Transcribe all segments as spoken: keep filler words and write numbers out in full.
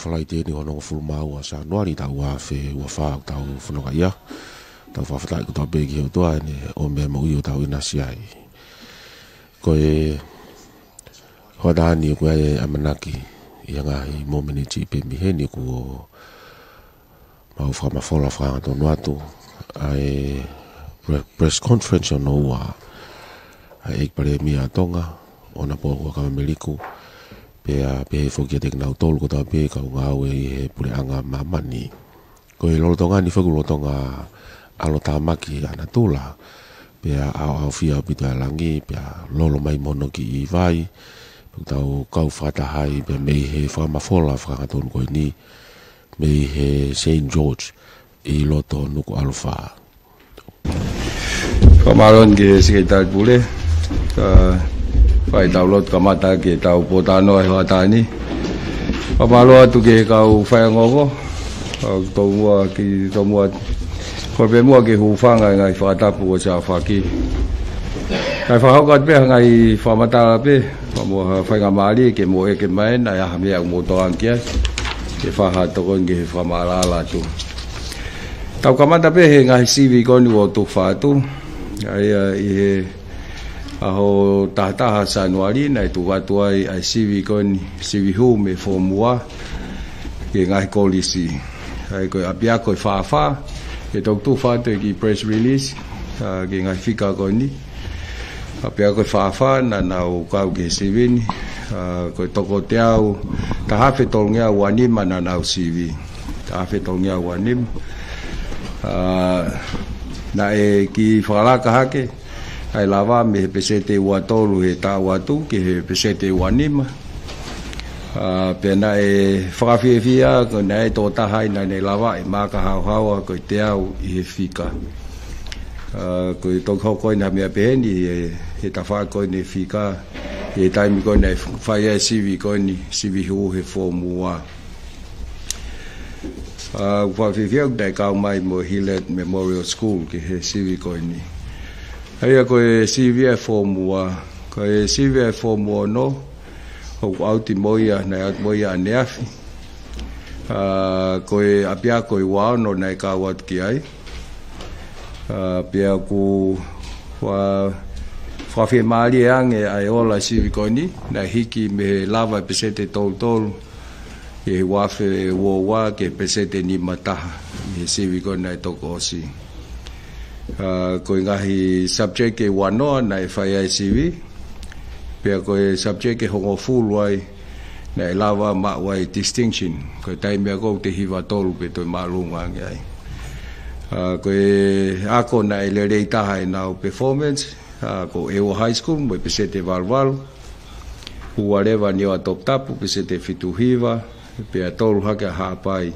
Falaite ni hono hongofulu mā ua ʻo Sānuali taʻu ua afe ua fā ʻoku tau fononga ai. Tau fakafetaʻi kotoa pē ki he ʻOtua ʻene ʻomi e moʻui ʻo tau ʻinasi ai. Ko e hoʻatā ni ʻoku ʻi ai e ʻamanaki ʻi he ngaahi momeniti pē mei heni kuo mau fakamafola fakahangatonu atu ʻa e pre-, press conference hono ua ʻa e ʻEiki Palēmia ʻo Tonga, ʻOnapō Huʻakavameiliku, pea pehē foki kiate kinautolu kotoa pē kau ngāue ʻi he puleʻanga māmani. Ko e lolotonga ni foki lolotonga ʻalotāmaki ʻa natula, pea ʻaoʻaofia ʻaupito ʻa e langi, pea lolo mai mo hono kiʻi vai, pea tau kau fakataha ai pea mei he fakamafola fakahangatonu ko eni, mei he Saint George ʻi loto Nukuʻalofa. Fakamālō ki he Sekelitali Pule, ka fai tau lotu kamata ki he tau pōtalanoa he hoʻatā ni. Fakamālō atu ki he kau faiongoongo, kau tomuʻa ki tomuʻa, kole pē muʻa ke hūfanga he ngaahi fakatapu kuo ʻosi aofaki. Kae fakahoko atu pē ha ngaahi fakamatala pē, pea mo ha faingamālie ke mou ʻeke mai ʻa e hā e meʻa ʻoku mou tokanga ki ai, ke fai ha tokoni ki he fakamaʻalaʻala atu. Tau kamata pē he ngaahi sivi ko eni kuo tufa atu. ʻA ia ʻi he ʻaho taha taha Sānuali naʻe tuku atu ai ʻa e sivi ko eni, sivi hū mei he Form One ki he ngaahi kolisi. ʻA ia ko e ʻapiako ʻe fāfā, ʻe toki tufa atu e kiʻi press release, ʻa, ki he ngaahi fika ko eni. ʻApiako ʻe fāfā naʻa nau kau ki he sivi ni, ʻa, ko e toko teau, taha afe tolungeau ua nima naʻa nau sivi. Taha afe tolungeau ua nima. ʻA, naʻe kiʻi fakalaka hake ʻa e lava mei he peseti ua tolu he taʻu atu ki he peseti ua nima. ʻA, pea naʻe fakafiefia ko e naʻe toko taha ai naʻa ne lava ʻo maaka haohaoa ko e teau ʻi he fika. ʻA, ko e toki hoko eni ha meʻa pehē ni he, he tafaʻaki ko eni e fika, he taimi ko eni naʻe fai ai e sivi ko eni, sivi hū he Form One. ʻA, ʻoku fakafiefia ʻoku taʻe kau mai mo e Hillard Memorial School ki he sivi ko eni. ʻA ia ko e sivi ʻa e Form One, ko e sivi ʻa e Form Ono, ʻoku ʻauti mo ia, naʻe ʻauti mo ia ʻaneafi. ʻA, ko e ʻapiako ʻe ua ono naʻe kau atu ki ai. ʻA, pea ʻoku fa-, fakafiemālie ange ʻa e ola e sivi ko eni, naʻe hiki mei he lava e peseti tolu tolu ʻi he ua afe ua ua ki he peseti nima taha ʻi he sivi ko eni naʻe toki ʻosi. ʻA, ko e ngaahi subject ʻe ua noa naʻe fai ai e sivi, pea ko e subject ʻe hongofulu ai naʻe lava maʻu ai e distinction. Ko e taimi ʻa ē ʻoku te hiva tolu pe toe māʻolunga ange ai. ʻA, ko e ako naʻe lelei taha ʻenau performance, ʻa, ko ʻEua High School mo e peseti ʻe valu valu. Ua leva Niua Toputapu, peseti ʻe fitu hiva, pea tolu hake ʻa Haʻapai,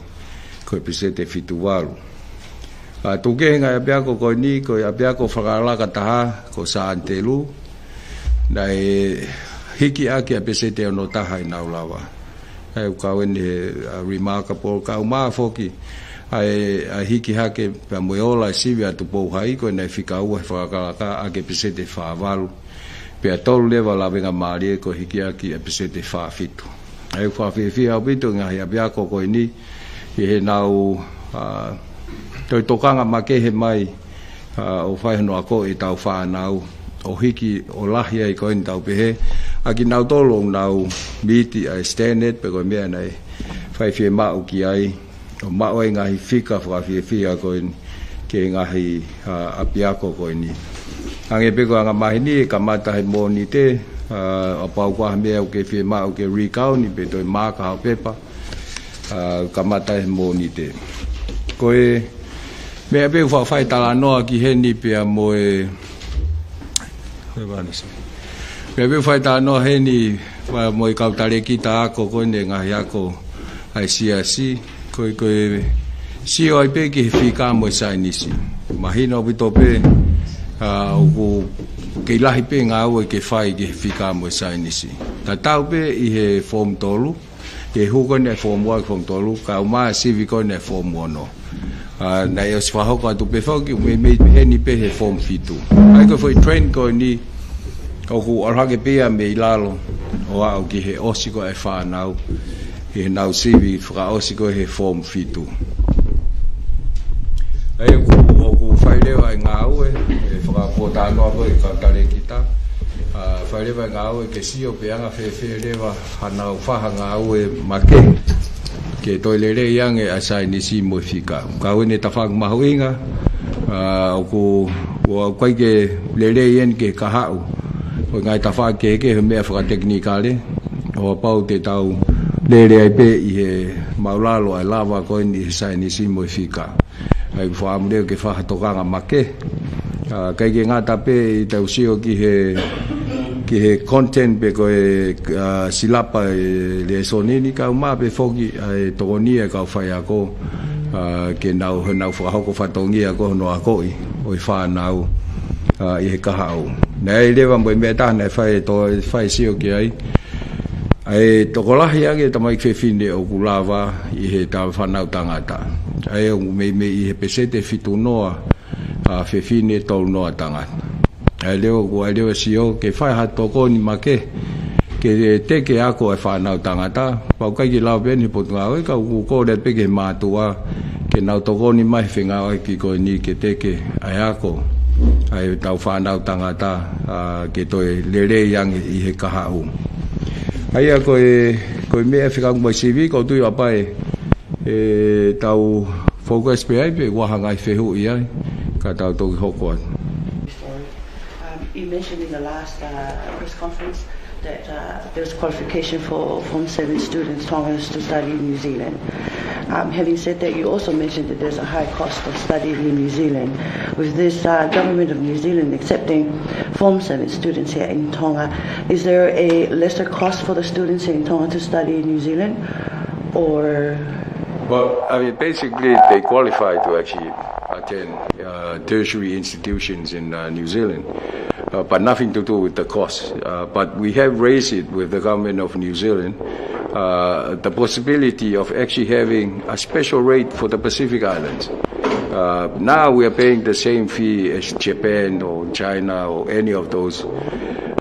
ko e peseti ʻe fitu valu. ʻA, tuku kehe he ngaahi ʻapiako ko eni, ko e ʻapiako fakalakalaka taha, ko Sā ʻAnitelū, naʻe hiki ʻaki ʻa e peseti ʻe ono taha ʻenau lava. ʻA ia ʻoku kau eni he, ʻa, remarkable, kae ʻumaʻā foki ʻa e, ʻa e hiki hake pea mo e ola e sivi ʻa Tupou High, ko ʻenau fika ua he fakalakalaka, ʻaki e peseti ʻe fā valu. Pea tolu leva Lavengamālie ko e hiki ʻaki e peseti ʻe fā fitu. ʻA ia ʻoku fakafiefia ʻaupito e ngaahi ʻapiako ko eni ʻi heʻenau, ʻa, toe tokanga makehe mai, ʻa, ʻo fai hono akoʻi ʻetau fānau, ʻo hiki ʻo lahi ai ko eni tau pehē, ʻa kinautolu ʻoku nau miti ʻa e standard pe ko e meʻa naʻe fai fiemaʻu ki ai, ʻo maʻu ai e ngaahi fika fakafiefia ko eni ki he ngaahi, ʻa, ʻapiako ko eni. Hangē pē ko e angamaheni, ʻe kamata he Mōnite, ʻa, ʻo kapau ko ha meʻa ʻoku ke fiemaʻu ke recount pe toe maaka ho pepa, ʻa, kamata he Mōnite. Ko e meʻa pē ʻoku faʻa fai talanoa ki heni pea mo e, meʻa pē ʻoku fai talanoa heni pea mo e kau talēkita ako ko eni e ngaahi ako ʻa e siasi, ko e, ko e sio ai pē ki he fika mo e saienisi. Mahino ʻaupito pē, ʻa, ʻoku kei lahi pē ngāue ke fai ki he fika mo e saienisi. Tatau pē ʻi he Form Tolu, ʻi he hū ko eni e Form One, Form Tolu, kae ʻumaʻā e sivi ko eni e Form Ono. ʻA, naʻe ʻosi fakahoko atu pē foki, meimei heni pē he Form Fitu. ʻA ia ko e foʻi trend ko eni, ʻoku ʻalu hake pē ia mei lalo ʻo aʻu ki he ʻosi ko ē e fānau. ʻi heʻenau sivi fakaʻosi ko ē he form fitu. ʻA ia ʻoku, ʻoku fai leva e ngāue, ʻe fakapotoʻi talanoa ko ē ʻe he kau talēkita, ʻa, fai leva e ngāue ke sio pe anga fēfē leva haʻanau fai ha ngāue makehe ke toe lelei ange ʻa e saienisi mo e fika. Ka ʻoku ʻi ai ʻene tafaʻaki mahuʻinga, ʻa, ʻoku, ʻoku ʻikai ke lelei eni ki he kahaʻu ʻo e ngaahi tafaʻaki kehekehe he meʻa fakatekinikale, ʻo kapau te tau lele ai pē ʻi he māʻulalo ʻa e lava ko eni ʻi he saienisi mo e fika. ʻA ia ʻoku fakaʻamu leva ke fai ha tokanga makehe. ʻA, ʻikai ke ngata pē ʻi heʻetau sio ki he, ki he content pe ko e, ʻa, silapa e lēsoni ni, kae ʻumaʻā pē foki ʻa e tokoni ʻa e kau faiako, ʻa, ke nau, he nau fakahoko fatongia ko hono akoʻi ʻo e fānau, ʻa, ʻi he kahaʻu. Naʻe ʻi ai leva mo e meʻa ʻe taha naʻe fai, toe fai sio ki ai. ʻA e tokolahi ange e tamaiki fefine ʻoku lava ʻi he tau fānau tangata. ʻA ia ʻoku meimei ʻi he peseti ʻe fitu noa, ʻa, fefine, tolu noa tangata. ʻA ia leva ʻoku ʻi ai leva e sio ke fai ha tokoni makehe ke teke ako ʻa e fānau tangata. Pea ʻoku ʻikai ke lava pē eni he Potungāue, ka ʻoku ou kole pē ki he mātuʻa ke nau tokoni mai he fengāueʻaki ko eni ke teke ʻa e ako ʻa e tau fānau tangata, ʻa, ke toe lelei ange ʻi he kahaʻu. ʻA ia ko e, ko e meʻa fekauʻaki mo e sivi, ʻoku ou tui ʻoku ʻi ai pē ʻetau focus pē ai pe ʻoku ʻi ai ha ngaahi fehuʻi ai, ka tau toki hoko atu. Um, you mentioned in the last, uh, press conference that, uh, there's qualification for Form seven students, Tongans, to study in New Zealand. Um, having said that, you also mentioned that there's a high cost of studying in New Zealand. With this, uh, government of New Zealand accepting Form seven students here in Tonga, is there a lesser cost for the students here in Tonga to study in New Zealand? Or Well, I mean, basically, they qualify to actually attend, uh, tertiary institutions in, uh, New Zealand, uh, but nothing to do with the cost. Uh, but we have raised it with the government of New Zealand, uh, the possibility of actually having a special rate for the Pacific Islands. Uh, now we are paying the same fee as Japan or China or any of those,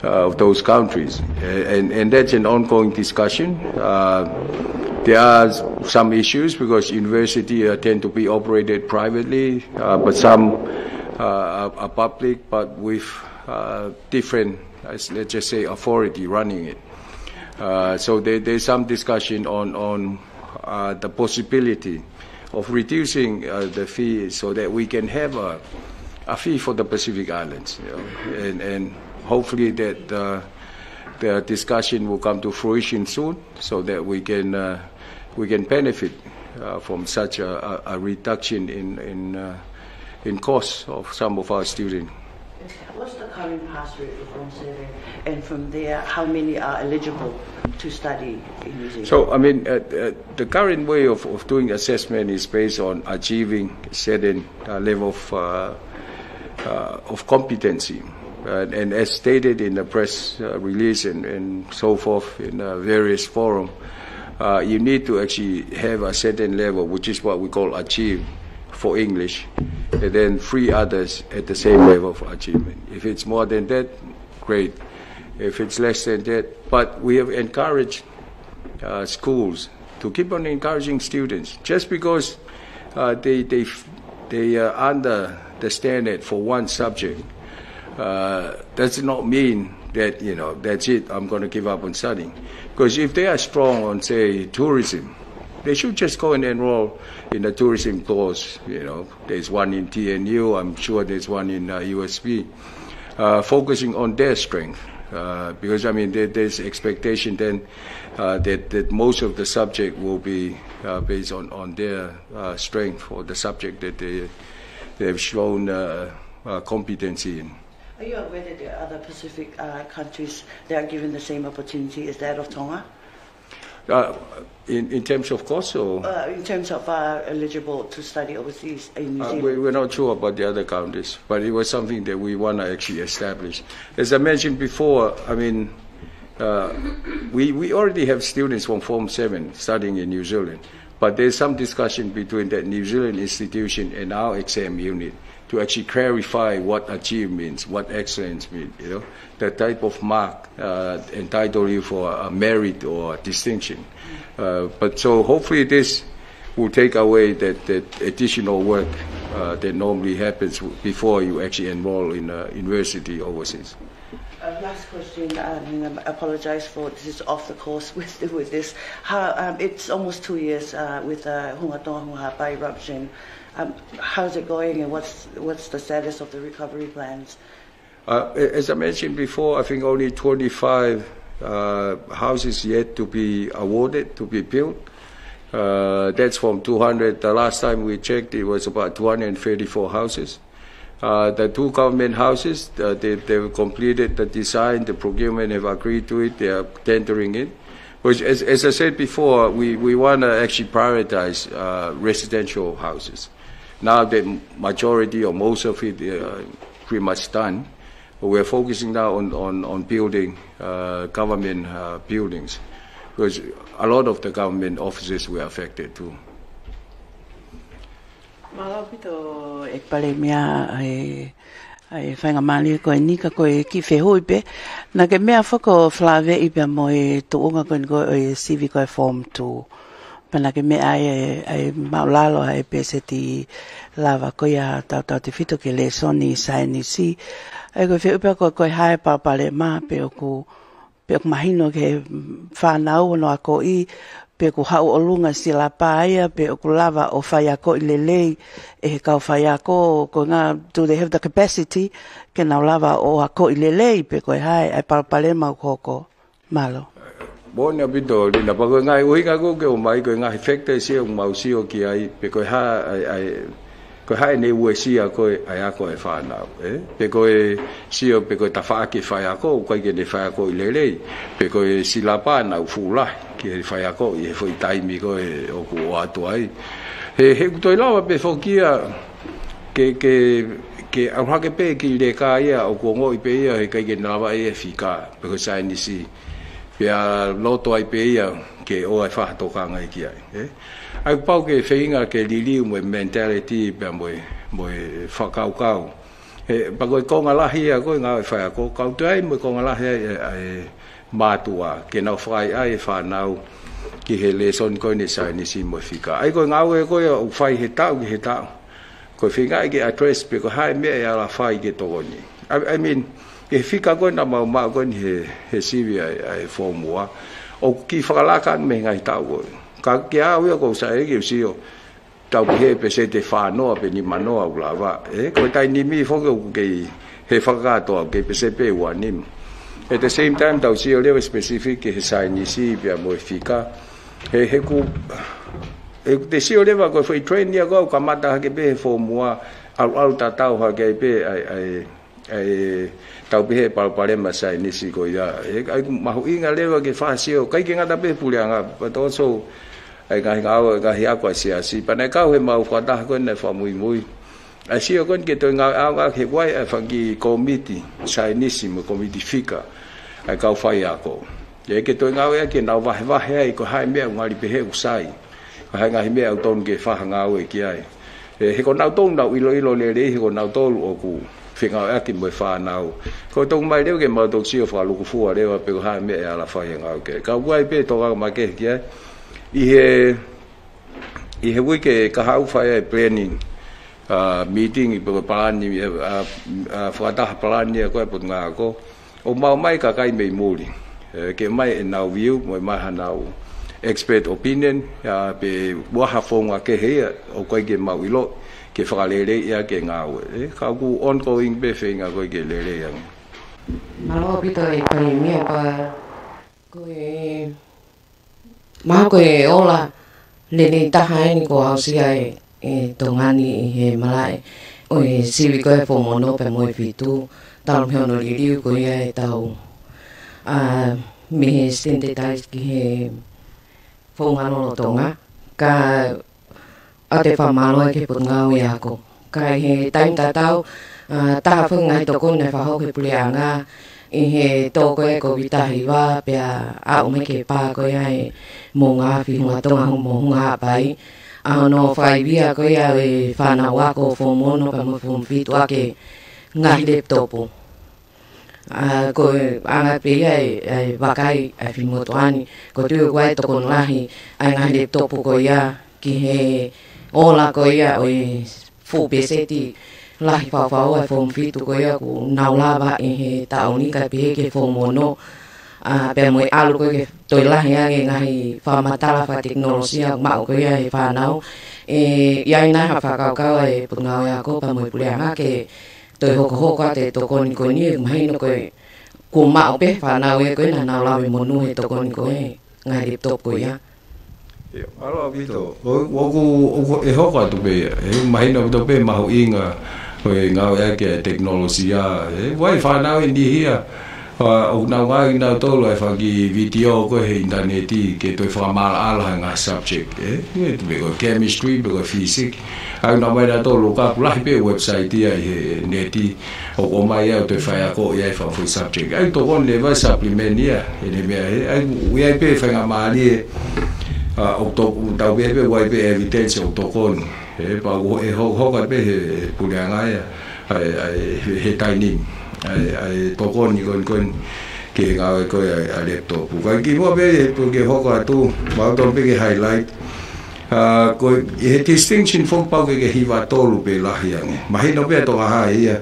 uh, of those countries. A-, and, and that's an ongoing discussion. Uh, there are some issues because universities, uh, tend to be operated privately, uh, but some, uh, are, are public, but with, uh, different, uh, let's just say, authority running it. Uh, so there, there's some discussion on, on, uh, the possibility of reducing, uh, the fee so that we can have a, a fee for the Pacific Islands, you know, and, and hopefully that, uh, the discussion will come to fruition soon so that we can, uh, we can benefit, uh, from such a, a, a reduction in, in, uh, in costs of some of our students. What's the current pass rate for Form seven? And from there, how many are eligible to study in New Zealand? So, I mean, uh, uh, the current way of, of doing assessment is based on achieving certain, uh, level of, uh, uh, of competency. Uh, and as stated in the press, uh, release and, and so forth in, uh, various forum, uh, you need to actually have a certain level, which is what we call achieve for English, and then three others at the same level of achievement. If it's more than that, great. If it's less than that, but we have encouraged, uh, schools to keep on encouraging students. Just because, uh, they, they, they are under the standard for one subject, uh, does not mean that, you know, that's it, I'm gonna give up on studying. Because if they are strong on, say, tourism, they should just go and enroll in a tourism course. You know, there's one in T N U, I'm sure there's one in, uh, U S P, uh, focusing on their strength. Uh, because, I mean, there, there's expectation then, uh, that, that most of the subject will be, uh, based on, on their, uh, strength or the subject that they, they've shown, uh, uh, competency in. Are you aware that there are other Pacific, uh, countries that are given the same opportunity as that of Tonga? Uh, in, in terms of cost, or? Uh, in terms of, uh, eligible to study overseas in New Zealand. Uh, we, we're not sure about the other countries, but it was something that we wanna actually establish. As I mentioned before, I mean, uh, we, we already have students from Form seven studying in New Zealand, but there's some discussion between that New Zealand institution and our exam unit to actually clarify what achieve means, what excellence means, you know, the type of mark uh, entitle you for a merit or a distinction. Uh, but so hopefully this will take away that, that additional work uh, that normally happens before you actually enroll in a university overseas. Uh, last question, um, and I apologize for this is off the course with with this. How, um, it's almost two years uh, with uh, Hunga Tonga Hunga Haʻapai eruption. Um, how's it going, and what's what's the status of the recovery plans? Uh, as I mentioned before, I think only twenty-five uh, houses yet to be awarded, to be built. Uh, that's from two hundred. The last time we checked, it was about two hundred thirty-four houses. Uh, the two government houses, uh, they, they've completed the design, the procurement, have agreed to it, they are tendering it. But as, as I said before, we, we want to actually prioritize uh, residential houses. Now the majority or most of it uh, pretty much done, but we're focusing now on, on, on building uh, government uh, buildings because a lot of the government offices were affected too. Mālō ʻaupito ʻEiki Palēmia ʻa e faingamālie ko eni ka ko e kiʻi fehuʻi pē. Naʻa ke meʻa foki ʻo falaveʻi pea mo e tuʻunga ko eni ko e sivi ko e form two. Pea naʻa ke meʻa ai ʻa e māʻulalo ʻa e peseti lava ko ia tautautefito ki he lēsoni saienisi. ʻA ia ko e fehuʻi pē ko e ko e hā e palopalema pe ʻoku pe ʻoku mahino ki he fānau hono akoʻi, pe ʻoku haʻu ʻolunga silapa ia, pe ʻoku lava ʻo faiakoʻi lelei ʻe he kau faiako, ko e ngā, do they have the capacity ke nau lava ʻo akoʻi lelei, pe ko e hā e palopalema ʻoku hoko. Mālō. Moʻoni ʻaupito, Lina, pea ko e ngaahi ʻuhinga ko ē ke ʻomai ko e ngaahi factors ia ʻoku mau sio ki ai, pe ko e hā ʻa e, ʻa e, ko e hā ʻene uesia ko ē ʻa e ako ʻa e fānau, ē? Pe ko e sio, pe ko e tafaʻaki faiako, ʻoku ʻikai ke ne faiakoʻi lelei, pe ko e silapa naʻa nau fuʻu lahi ki he faiako ʻi he foʻi taimi ko ē ʻoku ʻoatu ai. He, he ʻoku toe lava pē foki ia ke, ke, ke ʻalu hake pē ki he leka ia ʻoku ongoʻi pē ia he ʻikai ke ne lava ʻe ia e fika, pe ko e saienisi. Pea loto ai pē ia ke ʻoua ʻe fai ha tokanga ia ki ai, ē? ʻA ia ʻoku pau ke feinga ke liliu mo e mentality pea mo e, mo e fakakaukau. He, pea ko e konga lahi ia ko e ngāue faiako, kau toe ai mo e konga lahi ai ʻa e, ʻa e mātuʻa, ke nau fai ai e fānau ki he lēsoni ko eni saienisi mo e fika. ʻA ia ko e ngāue ko ia ʻoku fai he taʻu ki he taʻu. Ko e feinga ke address pe ko e hā e meʻa ʻe ala fai ke tokoni. I, I mean, ʻi he fika ko ē naʻa mau maʻu ko eni he, he sivi ʻa e, ʻa e form one, ʻoku kiʻi fakalaka atu mei he ngaahi taʻu ko ē. Ka ke au ia ʻoku ou saiʻia ke u sio, tau pehē peseti ʻe fānoa pe nimanoa ʻoku lava. Ē, ko e taimi ni foki ʻoku kei he fakakātoa, kei peseti pē ua nima. At the same time, tau sio leva specific ki he saienisi pea mo e fika. He, he ʻoku, he ʻoku te sio leva ko e foʻi trend ia ko ē ʻoku kamata hake pē he form one, ʻalu, ʻalu tatau hake ai pē ʻa e, ʻa e, ʻa e tau pehē palopalema saienisi ko ia. He ʻoku mahuʻinga leva ke fakasio, ʻikai ke ngata pē he puleʻanga, but also ʻa e ngaahi ngāue, ngaahi ako ʻa e siasi. Pea naʻe kau he mau fakataha ko ē naʻe fakamuimui ʻa e sio ko eni ke toe ngāueʻaki he ʻoku ʻi ai ʻa e fanga kiʻi kōmiti saienisi mo e kōmiti fika ʻa e kau faiako. ʻE ke toe ngāueʻaki ke nau vahevahe ai ko e hā e meʻa ʻoku ngali pehē ʻoku sai, ko e hā e ngaahi meʻa ʻoku tonu ke fakangāue ki ai. Ē, he ko nautolu naʻa nau ʻiloʻilo lelei, he ko nautolu ʻoku fengāueʻaki mo e fānau. Ko e tau mai leva ke mau toki sio fakalūkufua leva pe ko e hā e meʻa ʻe ala fai e ngāue ki ai. Ka ʻoku ʻi ai pē tokanga makehe ki ai. ʻI he, ʻi he uike kahaʻu fai ai e planning, uh, meeting pe ko e palani, uh, uh, fakataha palani ia ko ē ʻa e Potungāue Ako, ʻoku maʻu mai e kakai mei muli. Ē, ke ʻomai ʻenau view, mo ʻomai hanau expert opinion, ʻa, pe ʻi ai ha founga kehe ia ʻoku ʻikai ke mau ʻilo, ke fakaleleiʻi ʻaki e ngāue. Ē, ka ʻoku ongoing pē feinga ko ē ke lelei ange. Mālō ʻaupito ʻEiki Palēmia, pea ko e, mahalo ko e ola lelei taha eni kuo aʻusia ʻe, ʻe Tonga ni ʻi he malaʻe ʻo e sivi ko ē form ono pea mo e fitu, talu mei hono liliu ko ia ʻetau, ʻa, mei he standardise ki he founga lolotonga, ka ʻoatu e fakamālō ki he Potungāue Ako. Ka ʻi he taimi tatau, ʻa, taha foki e ngaahi tokoni naʻe fakahoko ʻe he puleʻanga ʻi he tō ko ē ʻo e Kōviti taha hiva pea aʻu mai ki he pā ko ia ʻa e moʻunga afi Hunga Tonga mo Hunga Haʻapai, ʻa hono fakaivia ko ia e fānau ako form ono pea mo e form fitu ʻaki e ngaahi laptop. ʻA, ko e anga pē ia e, e vakai ʻa e fefine motuʻa ni, ko e tui ʻoku ʻi ai e tokoni lahi ʻa e ngaahi laptop ko ia ki he ola ko ia ʻo e fuʻu pēseti lahi fakafaifekau ʻa e form fitu ko ia ʻoku nau lava ʻi he taʻu ni kae pehē ki he form ono. ʻA, pea mo e ʻalu ko ia ke toe lahi ange e ngaahi fakamatala fakatekinolosia ʻoku maʻu ko ia ʻe he fānau. ʻE, ʻi ai nai ha fakakaukau ʻa e Potungāue Ako pea mo e Puleʻanga ke toe hokohoko atu e tokoni ko eni, ʻoku mahino ko e, kuo maʻu pē fānau ia ko ē naʻa nau lave monū he tokoni ko e ngaahi laptop ko ia. ʻIo, mālō ʻaupito. ʻO, ʻoku, ʻoku, ʻe hoko atu pē ia. ʻE mahino ʻaupito pē mahuʻinga ʻo e ngāueʻaki e tekinolosia. ʻE, ʻoku ʻi ai e fānau ʻe niʻihi ia, ʻa, ʻoku nau ngāueʻaki ʻe nautolu ʻa e fanga kiʻi vitiō ko ē he ʻinitaneti ke toe fakamaʻalaʻala ha ngaahi subject. ʻE, ʻe, pe ko e chemistry, pe ko e physics. ʻOku nau ō mai ʻo look up, lahi pē website ia ʻi he neti, ʻo ʻomai ia ʻo toe faiako ia ʻi he fanga foʻi subject. ʻA ia ʻoku tokoni leva e supplement ia, ʻi he meʻa ē, ʻa ia ʻoku ʻi ai pē faingamālie, ʻa, ʻoku to-, ʻoku tau pehē pē, ʻoku ʻi ai pē evidence ʻoku tokoni. ʻE, pea ʻoku, ʻe ho-, hoko pē he, he Puleʻanga ia, ʻa e, ʻa e, he, he taimi ni, ʻa e, ʻa e tokoni ko eni, ko eni ki he ngāue ko ē ʻa e, ʻa e laptop. Ka kimuʻa pē, ʻe, ke hoko atu, mau tau pē ke highlight, ʻa, ko e, ʻi he distinction foki pau ke, ke hiva tolu pe lahi ange. Mahino pē ʻa Tonga High ia,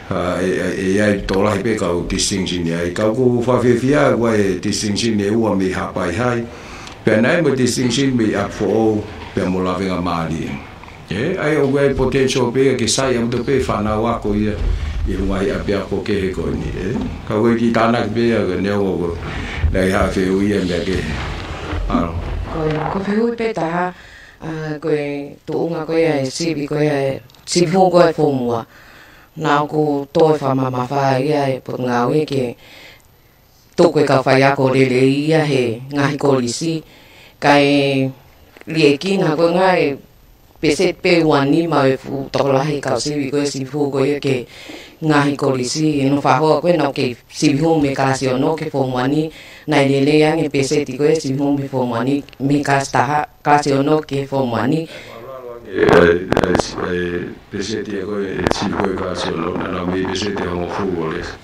ʻa, ʻe, ʻe, ʻe ʻi ai tokolahi pē kau distinction ia. ʻA ia ʻoku ou fakafiefia ʻoku ʻi ai e distinction ʻe ua mei Haʻapai High. Pea naʻe ʻi ai mo e distinction mei ʻApifoʻou, pea mo Lavengamālie. ʻE, ʻa ia ʻoku ʻi ai e potential pē ia ke sai ʻaupito pē fānau ako ia ʻi he ngaahi ʻapiako kehe ko eni, ʻe. Ka ko e kiʻi tānaki pē ia, ka neongo ko e, naʻe ʻi ai ha fehuʻi ia meʻa kehe. ʻAlo. Ko e, ko e fehuʻi pē taha, ʻa, ko e tuʻunga ko ia e sivi ko ia e, sivi hū ko ia e form ua. Naʻa ʻoku toe fakamamafa ia e Potungāue ke tuku e kau faiako lelei ia he ngaahi kolisi. Kae liʻekina ko e ngaahi pēseti pē ua nima ʻo e fuʻu tokolahi e kau sivi ko ē, sivi hū ko ia ki he ngaahi kolisi. ʻI hono fakahoa ko ē naʻa ʻoku kei sivi hū mei he kalasi ono ki he form one, naʻe lelei ange e pēseti ko ē sivi hū mei he form one, mei he kalasi taha, kalasi ono ki he form one. ʻE, ʻe, ʻe, ʻe, pēseti ia ko ē, sivi ko ē kalasi ono, naʻa nau mei pēseti ʻe hongofulu ʻo less.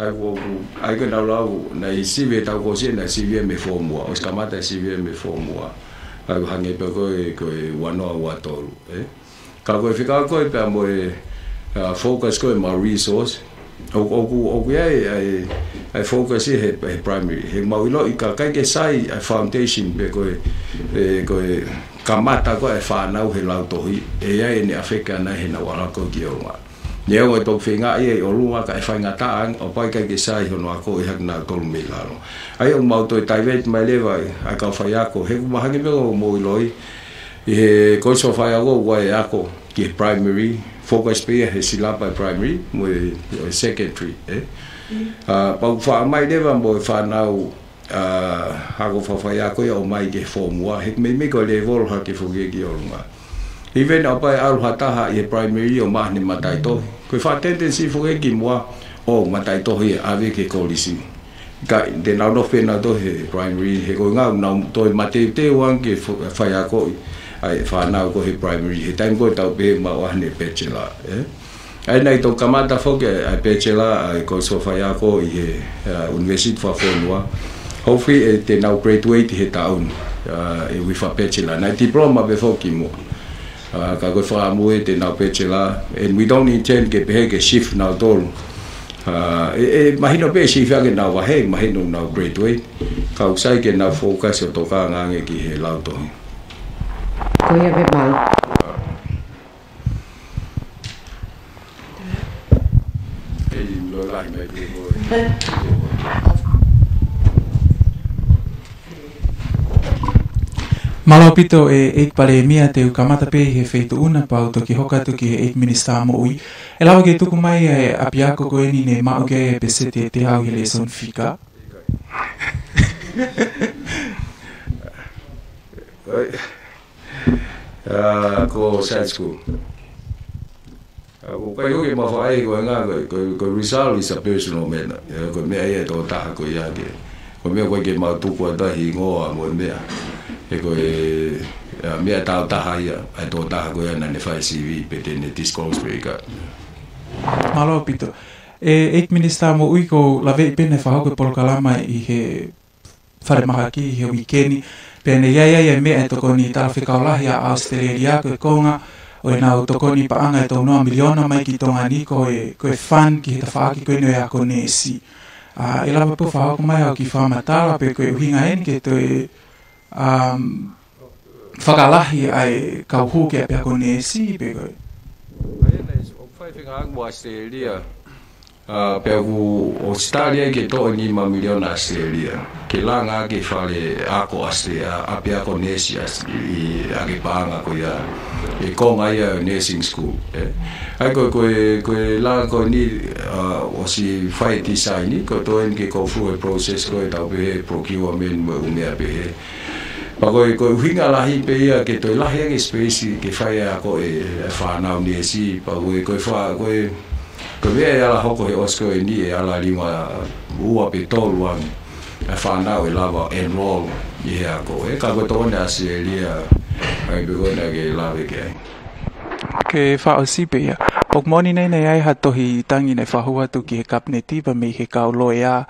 ʻA ia ʻoku, ʻa ia ko ʻenau lau, naʻe sivi e taʻu kuo ʻosi, naʻe sivi ia mei he form ua, ʻosi kamata e sivi ia mei he form ua. ʻA ia ʻoku hangē pē ko e, ko e ua noa ua tolu, ʻe. Ka ko e fika ko ē pea mo e, ʻa, focus ko ē mo e resource. ʻOku, ʻoku, ʻoku ʻi ai, ʻa e, ʻa e focus ia he, he primary. He mau ʻiloʻi ka ʻikai ke sai ʻa e foundation pe ko e, ʻe, ko e kamata ko ē ʻa e fānau he lautohi, ʻe ʻi ai ʻene ʻafeke ʻaʻana heʻenau ʻalu ko ē ki ʻolunga. Neongo e toki feinga ia ʻi ʻolunga kae faingataʻa ange, ʻo pau ʻikai ke sai hono akoʻi hake nautolu mei lalo. ʻA ia ʻoku mau toe divert mai leva ʻa e kau faiako, he ʻoku mahalo pē ʻoku mou ʻiloʻi, ʻi he Kolisi Faiako ʻoku ʻi ai e ako ki he primary, focus pē ia he silapa e primary, mo e, e secondary, ʻe. ʻA, pea ʻoku faʻa ʻomai leva mo e fānau ʻa, ako fakafaiako ia ʻo ʻomai ki he form ua, he meimei ko e level hake foki ki ʻolunga. Even ʻo pau ʻe ʻalu ha taha ʻi he primary ʻo maʻu haʻane mataʻitohi. Ko e faʻa tendency foki ki muʻa ʻo mataʻitohi ʻave ki he kolisi. Ka te nau nofo pē nautolu he primary, he ko e ʻuhinga ʻoku nau toe mateuteu ange ke fo-, faiakoʻi ʻa e fānau ko ē he primary, he taimi ko ē ʻoku tau pehē maʻu haʻane bachelor, ʻe? ʻA ia naʻe toki kamata foki ʻa e bachelor ʻa e Kolisi Faiako ʻi he, ʻa, University Fakafonua. Hopefully, ʻe te nau graduate he taʻu ni, ʻa, ʻe ui fa bachelor. Naʻe diploma pē foki muʻa. ʻA, ka ko e fakaʻamu ʻe te nau bachelor. And we don't intend ke pehē ke shift nautolu. ʻA, ʻe, ʻe mahino pē shift ange ʻenau vahe, mahino nau graduate. Ka ʻoku sai ke nau focus ʻo tokanga ange ki he lautohi. Ko ia pē, mālō. Mālō ʻaupito e ʻEiki Palēmia, te u kamata pē he feituʻu na pea u toki hoko atu ki he ʻEiki Minisitā Moʻui. ʻE lava ke tuku mai e ʻapiako ko eni ne maʻu ki ai e peseti ʻe teau he lēsoni fika? ʻA, ko side school. ʻA, ko e kai hoki e mafaʻi ko e ʻuhinga, ko, ko, ko e result is a personal matter. ʻIa, ko e meʻa ia ʻa e tokotaha ko ia ke. Ko e meʻa ʻoku ʻikai ke mau tuku atu ha hingoa mo e meʻa. He ko e, ʻA, meʻa tau taha ia, ʻa e tokotaha ko ia naʻa ne fai e C V pe te ne disclose pe ʻikai. Mālō ʻaupito. ʻE, ʻEiki Minisitā Moʻui, ʻoku ou laveʻi pē naʻe fakahoko e polokalama ʻi he falemahaki ʻi he uike ni, pea ne ʻi ai ʻa e meʻa ʻe tokoni talafekau lahi ʻa ʻAositelēlia ko e konga ʻo ʻenau tokoni paʻanga ʻe tolu noa miliona mai ki Tonga ni ko e, ko e fund ki he tafaʻaki ko eni ʻo e ako neesi. ʻA, ʻe lava pē ʻo fakahoko mai haʻo kiʻi fakamatala pe ko e ʻuhinga eni ke toe, um, fakalahi ʻa e kau hū ki he ʻapiako neesi pe ko e. ʻOku fai fengāueʻaki mo ʻAositelēlia. ʻA, pea ʻoku ʻosi tali ai ke toʻo e nima miliona ʻAositelēlia ke langa ʻaki e fale ako ʻAositelēlia, ʻapiako neesi ʻAos-, ʻi, ʻa e paʻanga ko ia, e konga ia ʻo e nursing school, ē. ʻA ia ko e, ko e, ko e langa ko eni, ʻa, ʻosi fai e tisaini, ko e toe eni ke go through e process ko e tau pehē procurement mo e ʻū meʻa pehē. Pea ko e, ko e ʻuhinga lahi pē ia ke toe lahi ange e space ke fai e ako ʻa e, ʻa e fānau neesi, pea ko e, ko e fa-, ko e, ko e meʻa ʻe ala hoko he ʻosi ko eni ʻe ala lima ua pe tolu ange ʻa e fānau ʻe lava enroll ʻi he ako, ē, ka ko e tokoni ʻa ʻAositelēlia, ʻa ia pē ko ena ke lave ki ai. Ke fakaʻosi pē ia. ʻOku moʻoni nai naʻe ʻi ai ha tohi tangi naʻe fakahū atu ki he Kapineti pea mei he kau loea,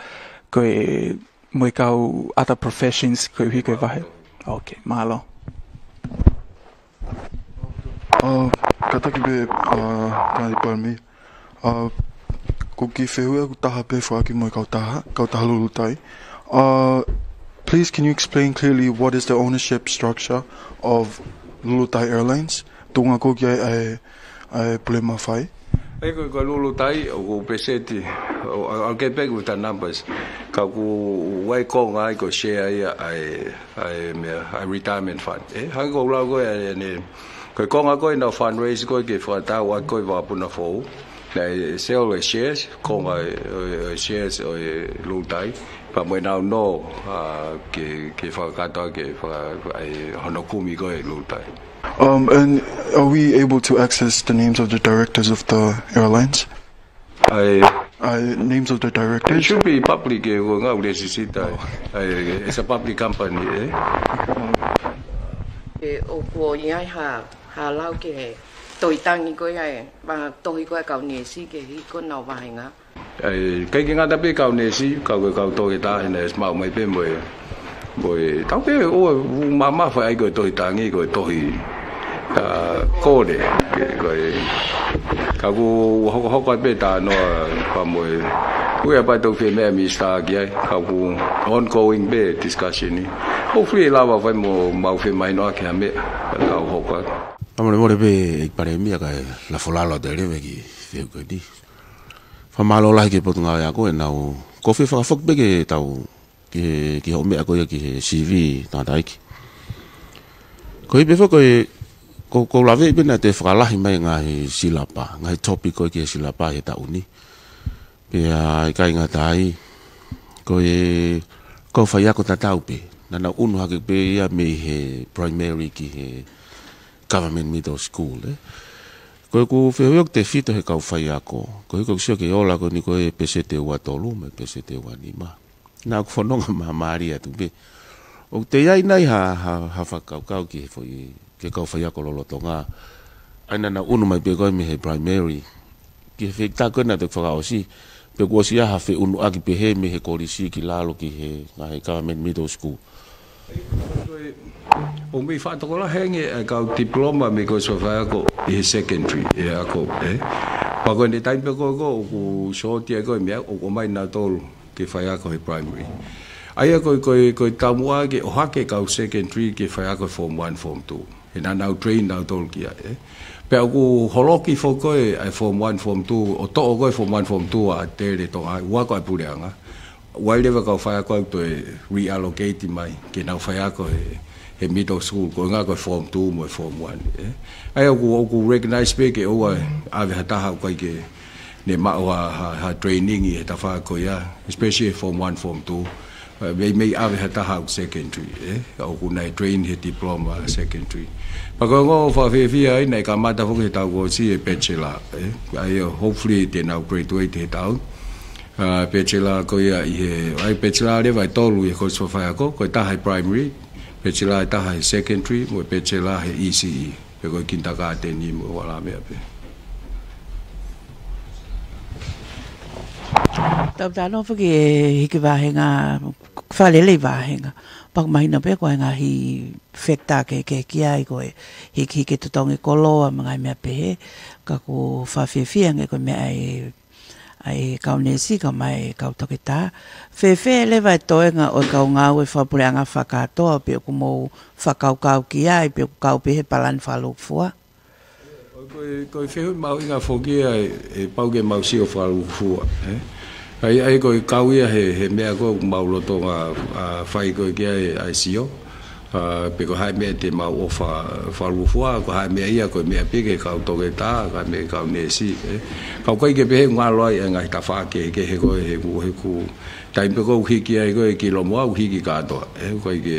ko e mo e kau other professions koeʻuhi ko e vahe. Ok, mālō. Uh, kātaki pē, uh, Tangataʻeiki Palēmia. Uh, ko e kiʻi fehuʻi ʻaku taha pē foaki mo e kautaha, kautaha Lulutai. Uh, please, can you explain clearly what is the ownership structure of Lulutai Airlines? Tuʻunga ko ē ki ai ʻa e, ʻa e pule mafai. ʻA ia ko, ko Lulutai, ʻoku peseti, ʻo, ʻo, I'll get back with the numbers. Ka ʻoku ʻi ai e konga ia ko e share ia ʻa e, ʻa e meʻa, ʻa e retirement fund. Ē, hangē ko e lau ko ē, ʻa eni, ko e konga ko ē naʻa nau fundraise ko ē ke fakatau ʻaki ko ē vakapuna foʻou. Naʻe sell e shares, konga e, e, e shares ʻo e Lulutai. Pea mo ʻenau nō, ʻa, ke, ke fakakakato, ke faka-, ʻa e hono kumi ko ē Lulutai. Um, and are we able to access the names of the directors of the airlines? ʻA e, uh, names of the directors? It should be public, ē, ko e ngāue lēsisita. Oh. ʻA e, it's a public company, ē. ʻE, ʻoku ʻi ai ha, ha lau ki he tohi tangi ko ia ē, mo e tohi ko ē ʻa e kau neesi ke hiko nau vahenga. ʻA ia, ʻikai ke ngata pē kau neesi, kau, kau toketā ʻi he ʻEsi mau mai pē mo e, mo e, tau pē ʻo, ʻo mamafa ai ko e tohi tangi, ko e tohi, ʻa, kole, ke, ko e, ka ʻoku hokohoko ai pē talanoa pea mo e, ʻoku ʻi ai pē tau fie meʻa Minisitā ki ai, ka ʻoku ongoing pē discussion ni. Hopefully ʻe lava fai mo mau fie mahino ʻaki ha meʻa, ka tau hoko atu. Fakamolemole pē ʻEiki Palēmia kae lafo lalo atu leva ki he fehuʻi ko eni. Fakamālō lahi ki he Potungāue Ako ʻenau, ko e fie fakafoki pē ke tau, ki he, ki he ʻū meʻa ko ia ki he C V tangataʻeiki. Ko e pehē foki ko e, ko, ko e laveʻi pē naʻe toe fakalahi mai ngaahi silapa, ngaahi topic ko ē ki he silapa he taʻu ni. Pea ʻikai ngata ai, ko e, ko e faiako tatau pē. Naʻa nau ʻunu hake pē ia mei he primary ki he government middle school, ē. Ko ʻeku fehuʻi ʻoku tefito he kau faiako. Ko e, ko e sio ki he ola ko eni ko e peseti ua tolu mo e peseti ua nima. Naʻa ku fononga māmālie atu pē. ʻOku toe ʻi ai nai ha, ha, ha fakakaukau ki he foʻi, ki he kau faiako lolotonga. ʻA ia naʻa nau ʻunu mai pē ko ē mei he primary. Ki he fekita ko ē naʻa te fakaʻosi. Pe kuo ʻosi ʻi ai ha feʻunuʻaki pehē mei he kolisi ki lalo ki he, ngaahi government middle school. ʻOku mei faʻa tokolahi ange ʻa e kau diploma mei he kolisi faiako ʻi he secondary, ʻi he ako, ē. Pea ko e taimi pē ko ē ʻoku sōtia ko ē meʻa, ʻoku ʻomai nautolu ke faiako he primary. ʻA ia ko e, ko e, ko e taumuʻa ke ʻohake kau secondary ke faiako he form one, form two. He naʻa nau train nautolu ki ai, ē. Pea ʻoku holoki foki ko ē ʻa e form one, form two, ʻo toʻo ko ē form one, form two ʻa Tele Tonga, ʻa ia ko e puleʻanga. ʻOku ʻi ai leva kau faiako ʻoku toe reallocate mai ke nau faiako he, he middle school, ko e ʻuhinga ko e form two mo e form one, ē. ʻA ia ʻoku, ʻoku recognize pē ke ʻoua ʻe ʻave ha taha ʻoku ʻikai ke ne maʻu ha, ha, ha training ʻi he tafaʻaki ko ia, especially he form one, form two. Ē, mei, mei ʻave ha taha ʻoku secondary, ē. ʻOku nau train he diploma secondary. Pea ko e ongo fakafiefia ai naʻe kamata foki he taʻu kuo ʻosi e bachelor, ē. ʻA ia hopefully te nau graduate he taʻu. ʻA, bachelor ko ia ʻi he, ʻa ia bachelor leva ʻe tolu ʻi he kolisi faiako, ko e taha ʻi primary, Pechelā ʻe taha he secondary, mo e pechelā he E C E. Pe ko e kindergarten ni mo e hala meʻa pē. Tau talanoa foki e hiki vāhenga, fakalelei vāhenga. Pea ʻoku mahino pē ko e ngaahi factor kehekehe ki ai ko e hikihiki totongi koloa mo e ngaahi meʻa pehē. Ka ʻoku fakafiefia ange ko e meʻa ʻa e ʻa e kau neesi, kau mai, kau toketā. Fēfē leva e toenga ʻo e kau ngāue fakapuleʻanga fakakātoa, pe ʻoku mou fakakaukau ki ai, pe ʻoku kau pē he palani fakalūkufua? Ko e, ko e fehuʻi mahuʻinga foki ia ʻe, ʻe pau ke mau sio fakalūkufua, ē? ʻA ia, ʻa ia ko e kau ia he, he meʻa ko ē ʻoku mau lolotonga, ʻa, fai ko ē ki ai ʻa e sio. ʻA, pe ko e hā e meʻa te mau ʻofa fakalūkufua, ko e hā e meʻa ia ko e meʻa pē ki he kau toketā, ko e meʻa ki he kau neesi, ē. Ka ʻoku ʻikai ke pehē ʻoku ngalo ai e ngaahi tafaʻaki kehekehe ko ē he ʻoku, he ʻoku taimi pē ʻoku hiki ai ko ē ki lomoa ʻoku hiki kātoa, ē, ʻoku ʻikai ke,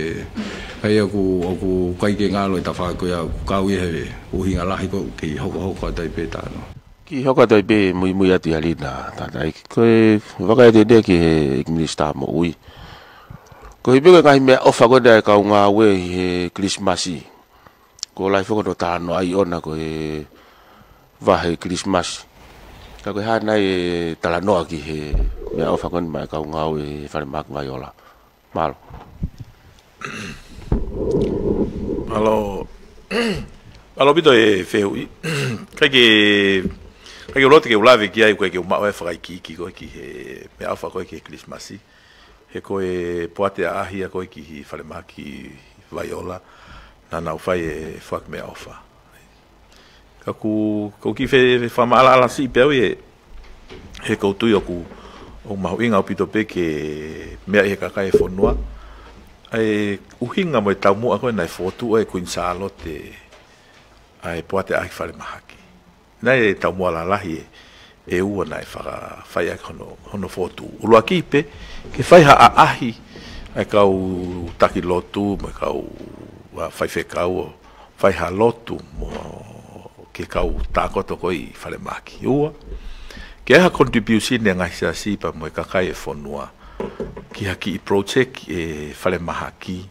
ʻa ia ʻoku, ʻoku ʻikai ke ngalo e tafaʻaki ko ia ʻoku kau ia he ʻuhinga lahi ko ē ki he hokohoko atu ai pē tāno. Ki he hoko atu ai pē muimui atu ia Lina, tātai. Ko e vakai atu ia ki he ʻEiki Minisitā Moʻui. Ko e hā pē ko e ngaahi meʻaʻofa ko ē ʻa e kau ngāue he Kilisimasi. Ko e lahi foki hono talanoaʻi ʻona ko e vahe Kilisimasi. Ka ko e hā nai e talanoa ki he meʻaʻofa ko eni maʻa e kau ngāue he falemahaki Vaiola. Mālō. Mālō. Mālō ʻaupito e fehuʻi. ʻIkai ke, ʻikai ke u loto ke u lave ki ai, ʻikai ke u maʻu e fakaikiiki ko ē ki he meʻaʻofa ko ē ki he Kilisimasi. He ko e poate ʻaʻahi ia ko ē ki he falemahaki Vaiola, naʻa nau fai e foaki meʻaʻofa. Ka ʻoku, ʻoku ou kiʻi fe-, fakamaʻalaʻala siʻi pē au ē, he ʻoku ou tui ʻoku, ʻoku mahuʻinga ʻaupito pē ke meaʻi he kakai e fonua ʻa e ʻuhinga mo e taumuʻa ko ē naʻe fokotuʻu ai ʻe Kuini Sālote ʻa e poate ʻaʻahi falemahaki. Naʻe taumuʻa lalahi ʻe, ʻe ua naʻe fakafai ʻaki hono, hono fokotuʻu. ʻUluaki pē, ke fai ha ʻaʻahi ʻa e kau taki lotu mo e kau, ʻa, faifekau ʻo fai ha lotu mo ki he kau tākoto ko ē ʻi falemahaki. Ua, ke ʻai ha contribution ʻa e ngaahi siasi pea mo e kakai e fonua ki ha kiʻi project ʻi falemahaki.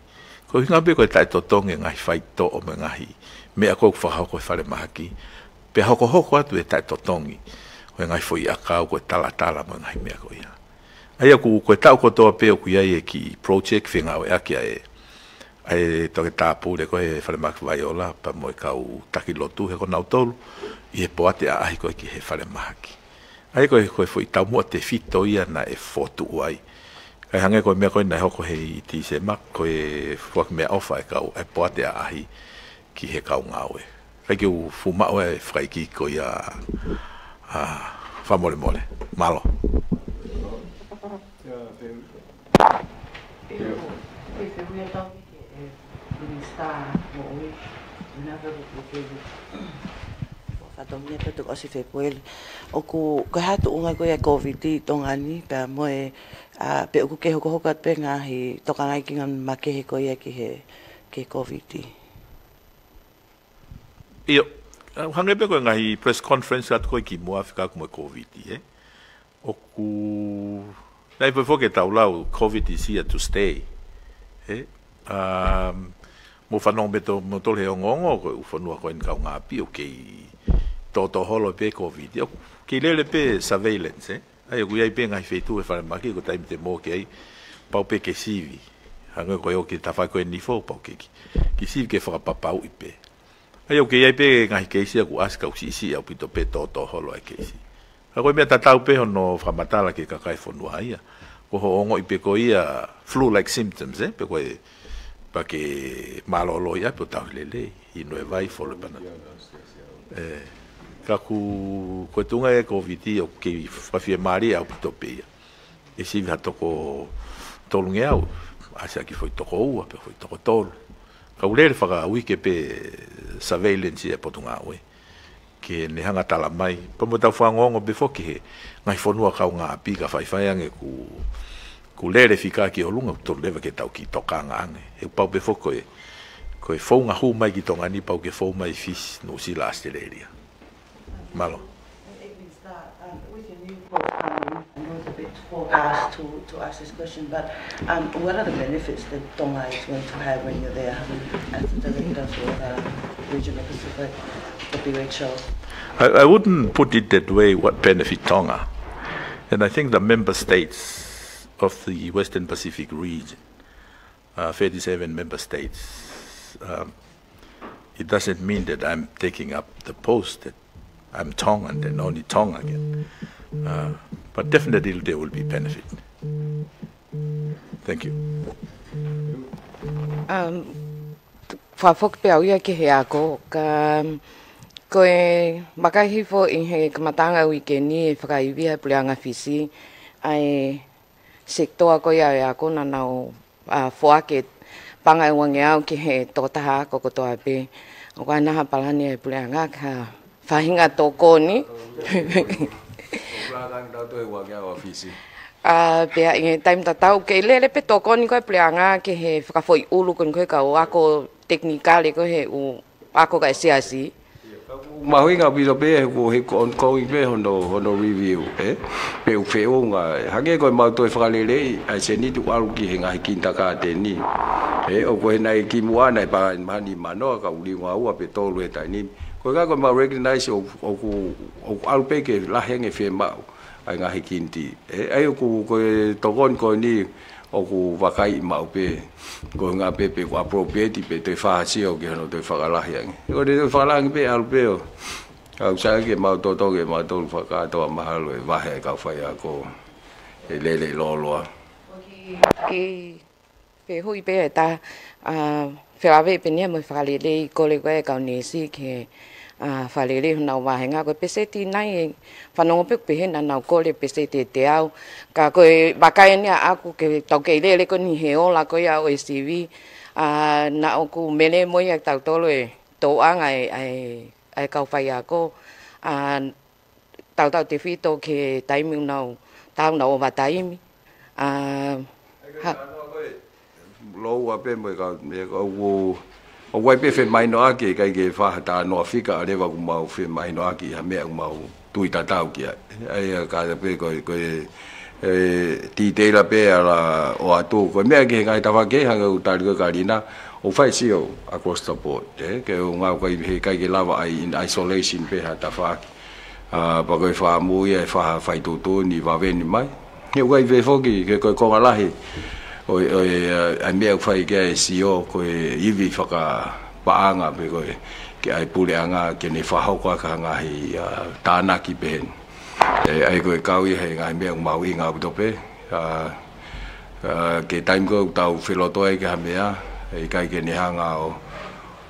Ko e ʻuhinga pē ko e taʻetotongi e ngaahi faitoʻo mo e ngaahi meʻa ko ē ʻoku fakahoko ʻi falemahaki. Pea hokohoko atu e taʻetotongi ʻo e ngaahi foʻiʻakau ko e talatala mo e ngaahi meʻa ko ia. ʻA ia ʻoku, ko e taʻu kotoa pē ʻoku ʻi ai e kiʻi project fengāueʻaki ʻa e, ʻa e toketā pule ko ē he falemahaki Vaiola pea mo e kau taki lotu he ko nautolu ʻi he poate ʻaʻahi ko ē ki he falemahaki. ʻA ia ko e, ko e foʻi taumuʻa tefito ia naʻe fokotuʻu ai. Kae hangē ko e meʻa ko ē naʻe hoko he ʻi Tīsema, ko e foaki meʻaʻofa e kau, e poate ʻaʻahi ki he kau ngāue. ʻIkai ke u fuʻu maʻu e fakaikiiki ko ia, ʻa, fakamolemole. Mālō. Fatongia pe tuku ʻosi Fēpueli. ʻOku, ko e hā e tuʻunga ko ia e Covid ʻi Tonga ni, pea mo e, ʻa, pe ʻoku kei hokohoko atu pē ngaahi tokangaʻi ki he ngaahi makehe ko ia ki he, ki he Covid. ʻIo, ʻa, hangē pē ko e ngaahi press conference atu ko ē kimuʻa fekauʻaki mo e Covid, ē? ʻOku, naʻe ʻikai foki ke tau lau, Covid is here to stay. Ē? Um, mou fanongo pē ʻe moutolu he ongoongo, ko e ʻū fonua ko eni kaungāʻapi ʻoku kei tōtōholo pē Covid. ʻOku kei lele pē surveillance, ē? ʻA ia ʻoku ʻi ai pē ngaahi feituʻu he falemahaki, ko e taimi te mou ō ki ai, pau pē ke sivi. Hangē ko e ō ki he tafaʻaki ko eni Nifo, pau ke ki, ke sivi ke fakapapauʻi pē. ʻA ia ʻoku kei ʻi ai pē ngaahi keisi ʻoku ʻasi ka ʻoku siʻisiʻi ʻaupito pē tōtōholo e keisi. Ka ko e meʻa tatau pē hono fakamatala ki he kakai fonua ia. Ko hoʻo ongoʻi pē ko ia flu-like symptoms, ē? Pe ko e, pea ke mālōlō ia pe ʻo tauhi lelei, inu e vai, folo e Panadol. Ē, ka ʻoku, ko e tuʻunga e Covid ʻoku kei fakafiemālie ʻaupito pē ia. ʻE sivi ha toko tolungeau, ʻasi ia ki he foʻi toko ua, pe foʻi toko tolu. Ka ʻoku lele fakauike pē surveillance ʻa e Potungāue. Ke ne hanga ʻo tala mai, pea mo ʻetau fanongo pē foki he ngaahi fonua kaungāʻapi ka faifai ange ʻoku, ʻoku lele fika ki ʻolunga, ʻoku totonu leva ke tau kiʻi tokanga ange. He ʻoku pau pē foki ko e, ko e founga hū mai ki Tonga ni pau ke fou mai Fisi, Nuʻusila, ʻAositelēlia. Mālō. With your new post, um, and also a bit Forecast to, to ask this question, but um, what are the benefits that Tonga is going to have when you're there, having as the director for the region of Pacific, the B H O? I, I wouldn't put it that way, what benefit Tonga? And I think the member states of the Western Pacific region, uh, thirty-seven member states, um, it doesn't mean that I'm taking up the post that I'm Tongan and only Tongan. Uh, but definitely there will be benefit. Thank you. Um, fakafoki pē au ia ki he ako, ka ko e vakai hifo ʻi he kamataʻanga uike ni ʻe fakaivia he Puleʻanga Fisi ʻa e sekitoa ko ia ʻo e ako naʻa nau, a, foaki e paʻanga ʻe uangeau ki he tokotaha ako kotoa pē. ʻOku ʻi ai nai ha palani ʻa e Puleʻanga ki ha faʻahinga tokoni? A, pea ʻi he taimi tatau, kei lele pē tokoni ko ē ʻa e Puleʻanga ki he fakafoʻi ʻulu ko eni ko ē kau ako tekinikale ko ē he ʻū ako ʻa e siasi. Mahuʻinga ʻaupito pē he ʻoku, he ʻoku ongoing pē hono, hono review, ē? Pea ʻoku feʻunga, hangē ko e mau toe fakaleleiʻi ʻa e sēniti ʻoku ʻalu ki he ngaahi kinitakāteni. Ē, ʻoku ʻi ai nai kimuʻa naʻe paʻanga ʻe mahani manoa ka ʻoku liunga ua pe tolu he taimi ni. Ko e ʻuhinga ko e mau recognize ʻoku, ʻoku, ʻoku ʻalu pē ke lahi ange fiemaʻu ʻa e ngaahi kiniti. Ē, ʻa ia ʻoku, ko e tokoni ko eni ʻoku vakaiʻi maʻu pē. Ko e ʻuhinga pē pe ʻoku appropriate pe toe fakasio ki hono toe fakalahi ange. Ko e toe fakalahi ange pē ʻalu pē ʻo ʻoku sai ke mau totongi ʻe mautolu fakakātoa mahalo e vahe ʻa e kau faiako ʻe lele lōloa. Ki Fehuʻi pē ʻe taha, a, felāveʻi pē eni ia mo e fakalelei kole ko ē ʻa e kau neesi ke, a, fakalelei honau vāhenga. Ko e peseti nai ʻe fanongo pē ʻoku pehē naʻa nau kole peseti ʻe teau. Ka ko e vakai eni ʻaʻaku ke tau kei lele ko eni he ola ko ia ʻo e sivi, a, naʻa ʻoku melemo ia ʻa tautolu e tōʻanga ʻa e, ʻa e, ʻa e kau faiako, a, tautautefito ki he taimi ʻoku nau, tau nau ova taimi. A, ha. Lou a pē mo e kau, me kau ʻoku, ʻoku ʻi ai pē femahinoʻaki, ʻikai ke faʻa talanoa fika ʻa leva ʻoku mau femahinoʻaki ha meʻa ʻoku mau tui tatau ki ai. ʻA ia ka pē ko e, ko e, e, titeila pē ʻa la ʻoatu. Ko e meʻa ki he ngaahi tafaʻaki hangē ʻoku tali ko ē ʻe Kalina, ʻoku fai sio across the board, ē? Ke ʻoua ʻikai, he ʻikai ke lava ʻai in isolation pē ha tafaʻaki. A, pea ko e fakamui ʻa e faʻahinga faituʻutuʻuni vave ni mai. He ʻoku ʻi ai pē foki, ke ko e konga lahi ʻo e, ʻo e, a, ʻa e meʻa ʻoku fai ki ai e sio, ko e ivi fakapaʻanga pē ko ē ki ai Puleʻanga ke ne fakahoko ʻaki ha ngaahi, a, tānaki pehē ni. Ē, ʻa ia ko e kau ia he ngaahi meʻa ʻoku mahuʻinga ʻaupito pē. A, a, ki he taimi ko ē ʻoku tau feloto ai ki ha meʻa, ʻe ʻikai ke ne hanga ʻo,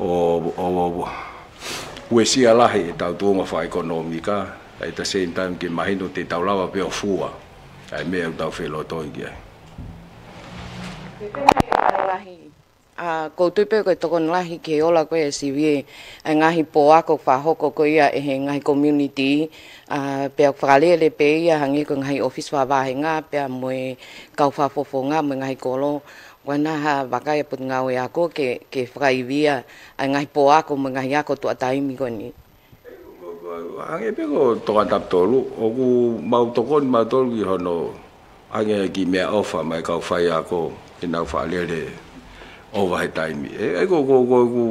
ʻo, ʻo, ʻo, ʻo uesia lahi ʻetau tuʻunga fakaʻekonōmika, at the same time ke mahino te tau lava pē ʻo fua ʻa e meʻa ʻoku tau felotoʻi ki ai. Pea ko e ngaahi ʻalu lahi, a, ʻoku ou tui pē ko e tokoni lahi ki he ola ko ē ʻa e sivi ʻa e ngaahi pō ako fakahoko ko ia ʻe he ngaahi community, a, pea ʻoku fakalele pē ia hangē ko e ngaahi ʻōfisi fakavahenga, pea mo e kau fakafofonga, mo e ngaahi kolo. ʻOku ʻi ai nai ha vakai ʻa e Potungāue Ako ke, ke fakaivia ʻa e ngaahi pō ako mo e ngaahi ako tuʻa taimi ko eni? Hangē pē ko Tonga Tapu Tolu, ʻoku mau tokoni mautolu ki hono ʻoange kiʻi meʻaʻofa maʻa e kau faiako ke nau fakalele ʻova he taimi. Ē, ʻa ia ko, ko, ko, ko ʻoku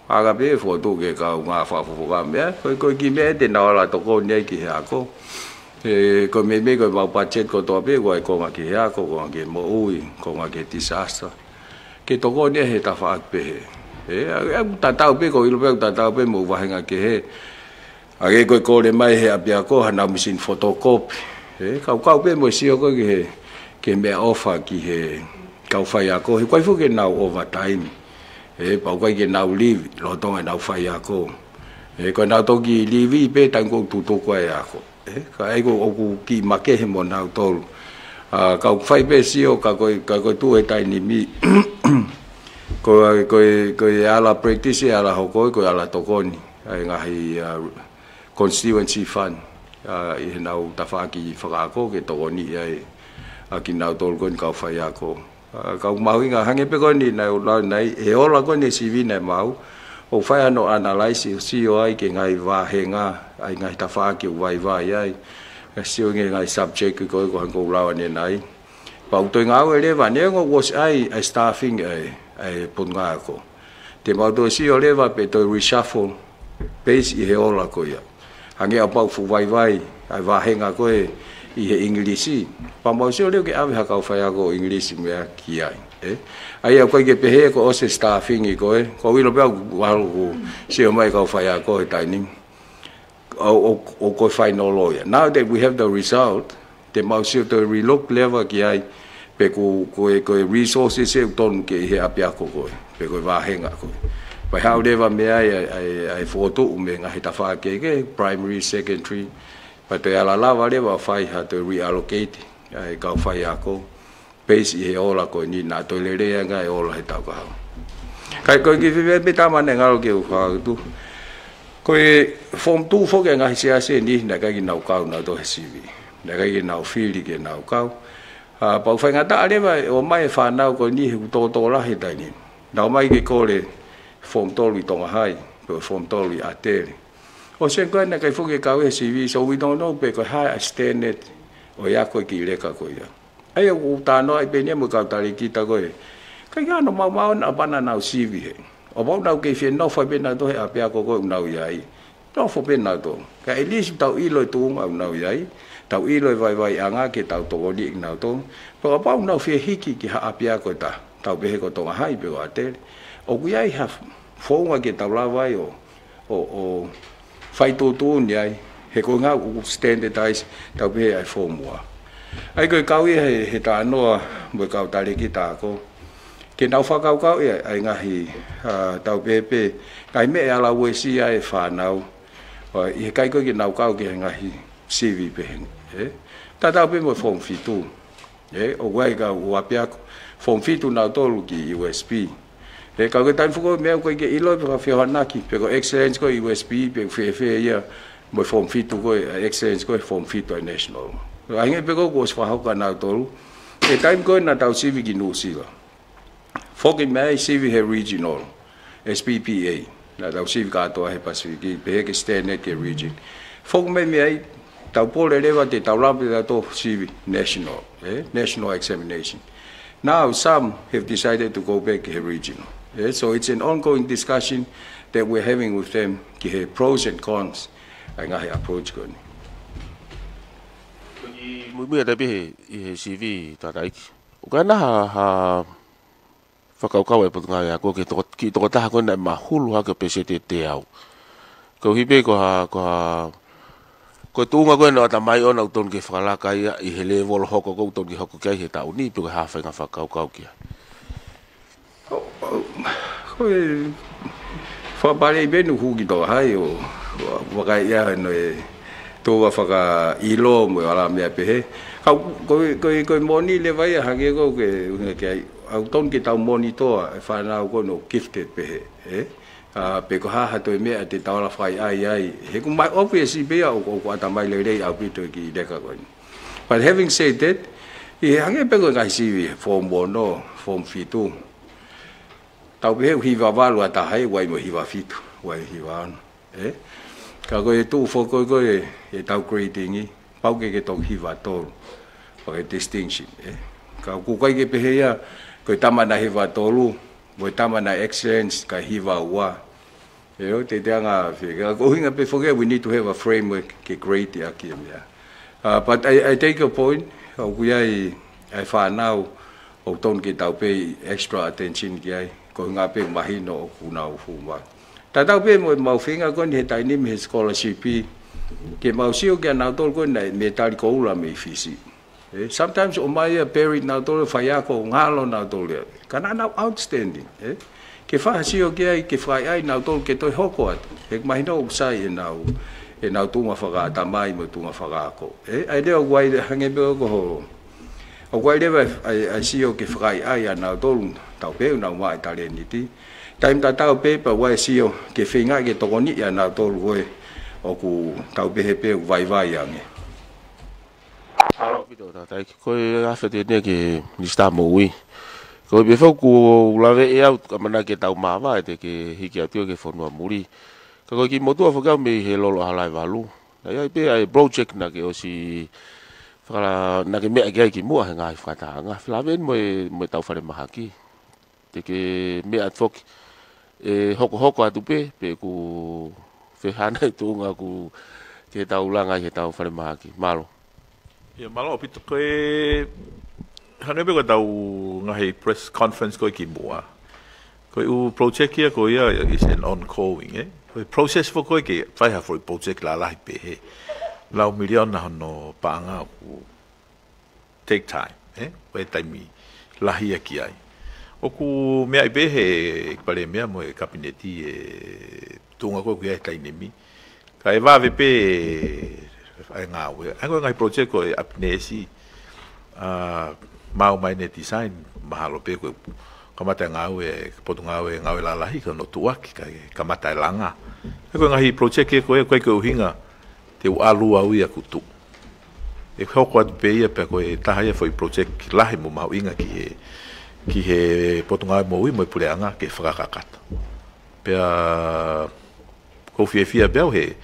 ʻaonga pē fokotuʻu ki he kaungā fakafofonga meʻa, ko, ko e kiʻi meʻa te nau ala tokoni ai ki he ako. Ē, ko e meimei ko e mau budget kotoa pē, ko e konga ki he ako, konga ki he moʻui, konga ki he disaster. Ke tokoni ʻi he tafaʻaki pehē. Ē, ʻa, ʻa, tatau pē, ʻoku ou ʻilo pē, tatau pē mo e vahenga kehe. ʻA ia ko e kole mai he ʻapiako, haʻanau machine photocopy. Ē, kaukau pē mo e sio ko ē ki he, ki he meʻaʻofa ki he kau faiako, he ʻoku ʻikai foki ke nau overtime. Ē, pea ʻoku ʻikai ke nau livi, lolotonga ʻenau faiako. Ē, ko ʻenau toki livi pē taimi ʻoku tutuku ai e ako. Ē, ka ʻi ai ko ē ʻoku kiʻi makehe mo nautolu. A, ka ʻoku fai pē sio, ka ko e, ka ko e tuʻu he taimi ni. Ko, ko e, ko e ala practice, ala hoko, ko e ala tokoni ʻa e ngaahi, a, constituency fund, a, ʻi heʻenau tafaʻaki fakaako ke tokoniʻi ai ʻa kinautolu ko eni kau faiako. A, ka ʻoku mahuʻinga hangē pē ko eni naʻe lau nai, he ola ko eni ʻa e sivi naʻe maʻu, ʻoku fai hano analyze, sio ai ki he ngaahi vahenga, ʻa e ngaahi tafaʻaki ʻoku vaivai ai. Ka sio ki he ngaahi subject ko ē ko ē hangē ko ʻeku lau ʻanenai. Pea ʻoku toe ngāue leva, neongo ʻoku ʻosi ʻi ai ʻa e staffing ʻa e, ʻa e potungāue ako. Te mau toe sio leva pe toe reshuffle based ʻi he ola ko ia. Hangē ʻa e pau fuʻu vaivai ʻa e vāhenga ko ē ʻi he English. Pea mau sio leva ke ʻave ha kau faiako English meʻa ki ai. Ē? ʻA ia ʻoku ʻikai ke pehē ko ʻosi e staffing ko ē. Ko e ʻilo pē ʻoku ʻalu ʻo sio mai kau faiako he taimi ni. ʻO, ʻo, ʻo ko e final ia. Now that we have the result, te mau sio toe relook leva ki ai, pe ko, ko e, ko e resources ʻoku tonu ke ʻi he ʻapiako ko ē, pe ko e vāhenga ko ē. Pea haʻu leva mei ai ʻa e, ʻa e, ʻa e fokotuʻu mei he ngaahi tafaʻaki kehekehe, primary, secondary, pea toe ala lava leva fai ha toe reallocate ʻa e kau faiako. Based ʻi he ola ko eni naʻa toe lelei ange ʻa e ola he taʻu kahaʻu. Kae ko e kiʻi fefine pē tama naʻe ngalo ke u fakautu. Ko e form two foki ʻa e ngaahi siasi ni naʻe ʻikai ke nau kau nautolu he sivi. Naʻe ʻikai ke nau fili ke nau kau. ʻA, pea ʻoku faingataʻa leva ʻo ʻomai e fānau ko eni he ʻoku tōtō lahi e taimi ni. Nau ō mai ke kole form tolu ʻi Tonga High, pe ko e form tolu ʻi ʻAtele. ʻOsi ko ē naʻe ʻikai foki ke kau he sivi, so we don't know pe ko e hā e standard ʻo e ako e kiʻi leka ko ia. ʻA ia ʻoku ou talanoa ai pē eni mo e kau talēkita ko ē. ʻIkai ke ʻi ai hano maumau ʻa e ʻapi naʻa nau sivi hē. ʻO pau naʻa nau kei fie nofo ai pē nautolu he ʻapiako ko ē ʻoku nau ʻi ai. Nofo pē nautolu. Ka at least tau ʻilo e tuʻunga ʻoku nau ʻi ai. Tau ʻilo e vaivaiʻanga ke tau tokoniʻi kinautolu. Pea kapau naʻa nau fie hiki ki ha ʻapiako ʻe taha. Tau pehē ko Tonga High pe ko ʻAtele. ʻOku ʻi ai ha founga ke tau lava ai ʻo ʻo, ʻo fai tuʻutuʻuni ai, he ko e ngaahi ʻū standardize, tau pehē ʻa e form one. ʻA ia ko e kau ia he, he talanoa mo e kau talēkita ako. Ke nau fakakaukauʻi ʻa e, ʻa e ngaahi, ʻa, tau pehē pē, ngaahi meʻa ʻe ala uesia e fānau. ʻA, ʻi he ʻikai ko ē ke nau kau ki he ngaahi sivi pehē ni, ē? Tatau pē mo e form fitu. Ē, ʻoku ʻi ai e kau ʻapiako, form fitu nautolu ki U S P. Ē, ka ko e taimi foki ko ē meʻa ʻoku ʻikai ke ʻilo pe ko e fehoanaki, pe ko e excellence ko ē U S P, pe fēfē ia mo e form fitu ko ē, excellence ko ē form fitu ʻa e national. Hangē pē ko ē kuo ʻosi fakahoko ʻa nautolu. He taimi ko ē naʻa tau sivi ki Nuʻusila. Foki mei ai sivi he regional, S P P A. Naʻa tau sivi kātoa he Pasifiki, pehē ki he standard ki he region. Foki mai mei ai, tau pole leva te tau lava pē tautolu sivi national, eh, national examination. Now, some have decided to go back ki he regional. Eh, so it's an ongoing discussion that we're having with them, ki he pros and cons, ʻa e ngaahi approach ko eni. Ko e muimui atu pē he, ʻi he sivi tataiki. ʻOku ʻi ai ha, ha fakakaukau ʻa e Potungāue Ako ki he toko, kiʻi tokotaha ko ē naʻe mahulu hake ʻo pēseti ʻe teau. Koeʻuhi pē ko ha, ko ha, ko e tuʻunga ko ē naʻe ʻoatu mai ʻoku tonu ke fakalaka ia ʻi he lēvolo hoko ʻoku tonu ke hoko ki ai he taʻu ni, pe ko e hā e faʻahinga fakakaukau ki ai. Ko e fakapale i penu huki toka hai ʻo, ʻo, vakai ia no e tova fakaʻilo mo e ala meʻa pehē. Ka ko, ko, ko e moʻoni leva ia hangē ko ē ke, ke ai, ʻoku tonu ke tau monitor e fānau ko ē ʻoku gifted pehē, ē? ʻA, pe ko e hā ha toe meʻa te tau ala fai ai ai. He ʻoku mai obvious pē ia ʻoku, ʻoku ʻatamai lelei ʻaupito e kiʻi leka ko eni. But having said that, ʻi he hangē pē ko e ngaahi sivi, form ono, form fitu. Tau pehē ʻoku hiva valu ʻa e taha ē, ʻoku ʻi ai mo e hiva fitu, ʻoku ʻi ai hiva ono, ē? Ka ko e tuʻu foki ko ē, ʻetau grading ʻi, pau ke ke toki hiva tolu, faka-distinction, ē? Ka ʻoku ʻikai ke pehē ia, ko e tama naʻe hiva tolu, mo e tama naʻe excellence, kae hiva ua. ʻE ʻo te te anga fie, ka ko e ʻuhinga pē foki, we need to have a framework ke grade ʻaki e meʻa. Uh, but I, I take your point, ʻoku ʻi ai, ʻa e fānau, ʻoku tonu ke tau pay extra attention ki ai, ko e ʻuhinga pē mahino ʻoku nau fuʻu maʻu. Tatau pē mo e mau feinga ko eni he taimi ni he scholarship, ke mau sio kia nautolu ko ē naʻe mētali koula mei Fisi. Eh, sometimes ʻomai ia peri nautolu faiako ngalo nautolu ia. Ka naʻa nau outstanding, eh. Ke fakasio ki ai, ke fakaʻaiʻai nautolu ke toe hoko atu. He mahino ʻoku sai ʻenau, ʻenau tuʻunga fakaʻatamai mo e tuʻunga fakaako. Eh, ʻa ia leva ʻoku ʻi ai hangē pē ko ho. ʻOku ʻi ai leva ʻa e, ʻa e sio ke fakaʻaiʻai ʻa nautolu, tau pehē ʻoku nau maʻu e talēniti. Taimi tatau pē pea ʻoku ʻi ai e sio ke feinga ke tokoniʻi ʻa nautolu ko ē ʻoku tau pehē pē ʻoku vaivai ange. Mālō ʻaupito tataiki. Ko e afe tēnei ki he Minisitā Moʻui. Ko e pē foki ʻoku ou laveʻi au ʻamanaki ke tau māvae te ke hiki atu ki he fonua muli. Ka ko e kiʻi motuʻa foki au mei he Lolo ʻAhalaevalu. ʻA ia ʻi ai pē ʻa e project naʻa ke ʻosi fakala-, naʻa ke meʻa ki ai kimuʻa he ngaahi fakatahaʻanga. Felāveʻi mo e, mo ʻetau falemahaki. Te ke meʻa atu foki ʻe hokohoko atu pē, pe ʻoku fēfē ʻa e tuʻunga ʻoku ke tau langa ai heʻetau falemahaki. Mālō. ʻIo, mālō ʻaupito. Ko e hangē pē ko ʻetau ngaahi press conference ko ē kimuʻa. Ko e ʻū project ia ko ia is an ongoing, ē? Ko e process foki ko ē ke fai ha foʻi project lalahi pehē. Lau miliona hono paʻanga ʻoku take time, ē? Ko e taimi lahi ia ki ai. ʻOku meaʻi pē he Palēmia mo e Kapineti e tuʻunga ko ē ʻoku ʻi ai he taimi ni. Kae vave pē ʻa e ngāue. ʻA ia ko e ngaahi project ko e ʻapinisi, ʻa, maʻu mai ʻene design, mahalo pē ko e kamata e ngāue, Potungāue Ngāue Lalahi, ka hono tuʻuaki, kae kamata e langa. ʻA ia ko e ngaahi project ko ē, ko e ʻuhinga, te u ʻalu au ia kutu. ʻE hoko atu pē ia pea ko e taha ia foʻi project lahi mo mahuʻinga ki he, ki he Potungāue Moʻui mo e Puleʻanga ke fakakakato. Pea ʻoku ou fiefia pē au he,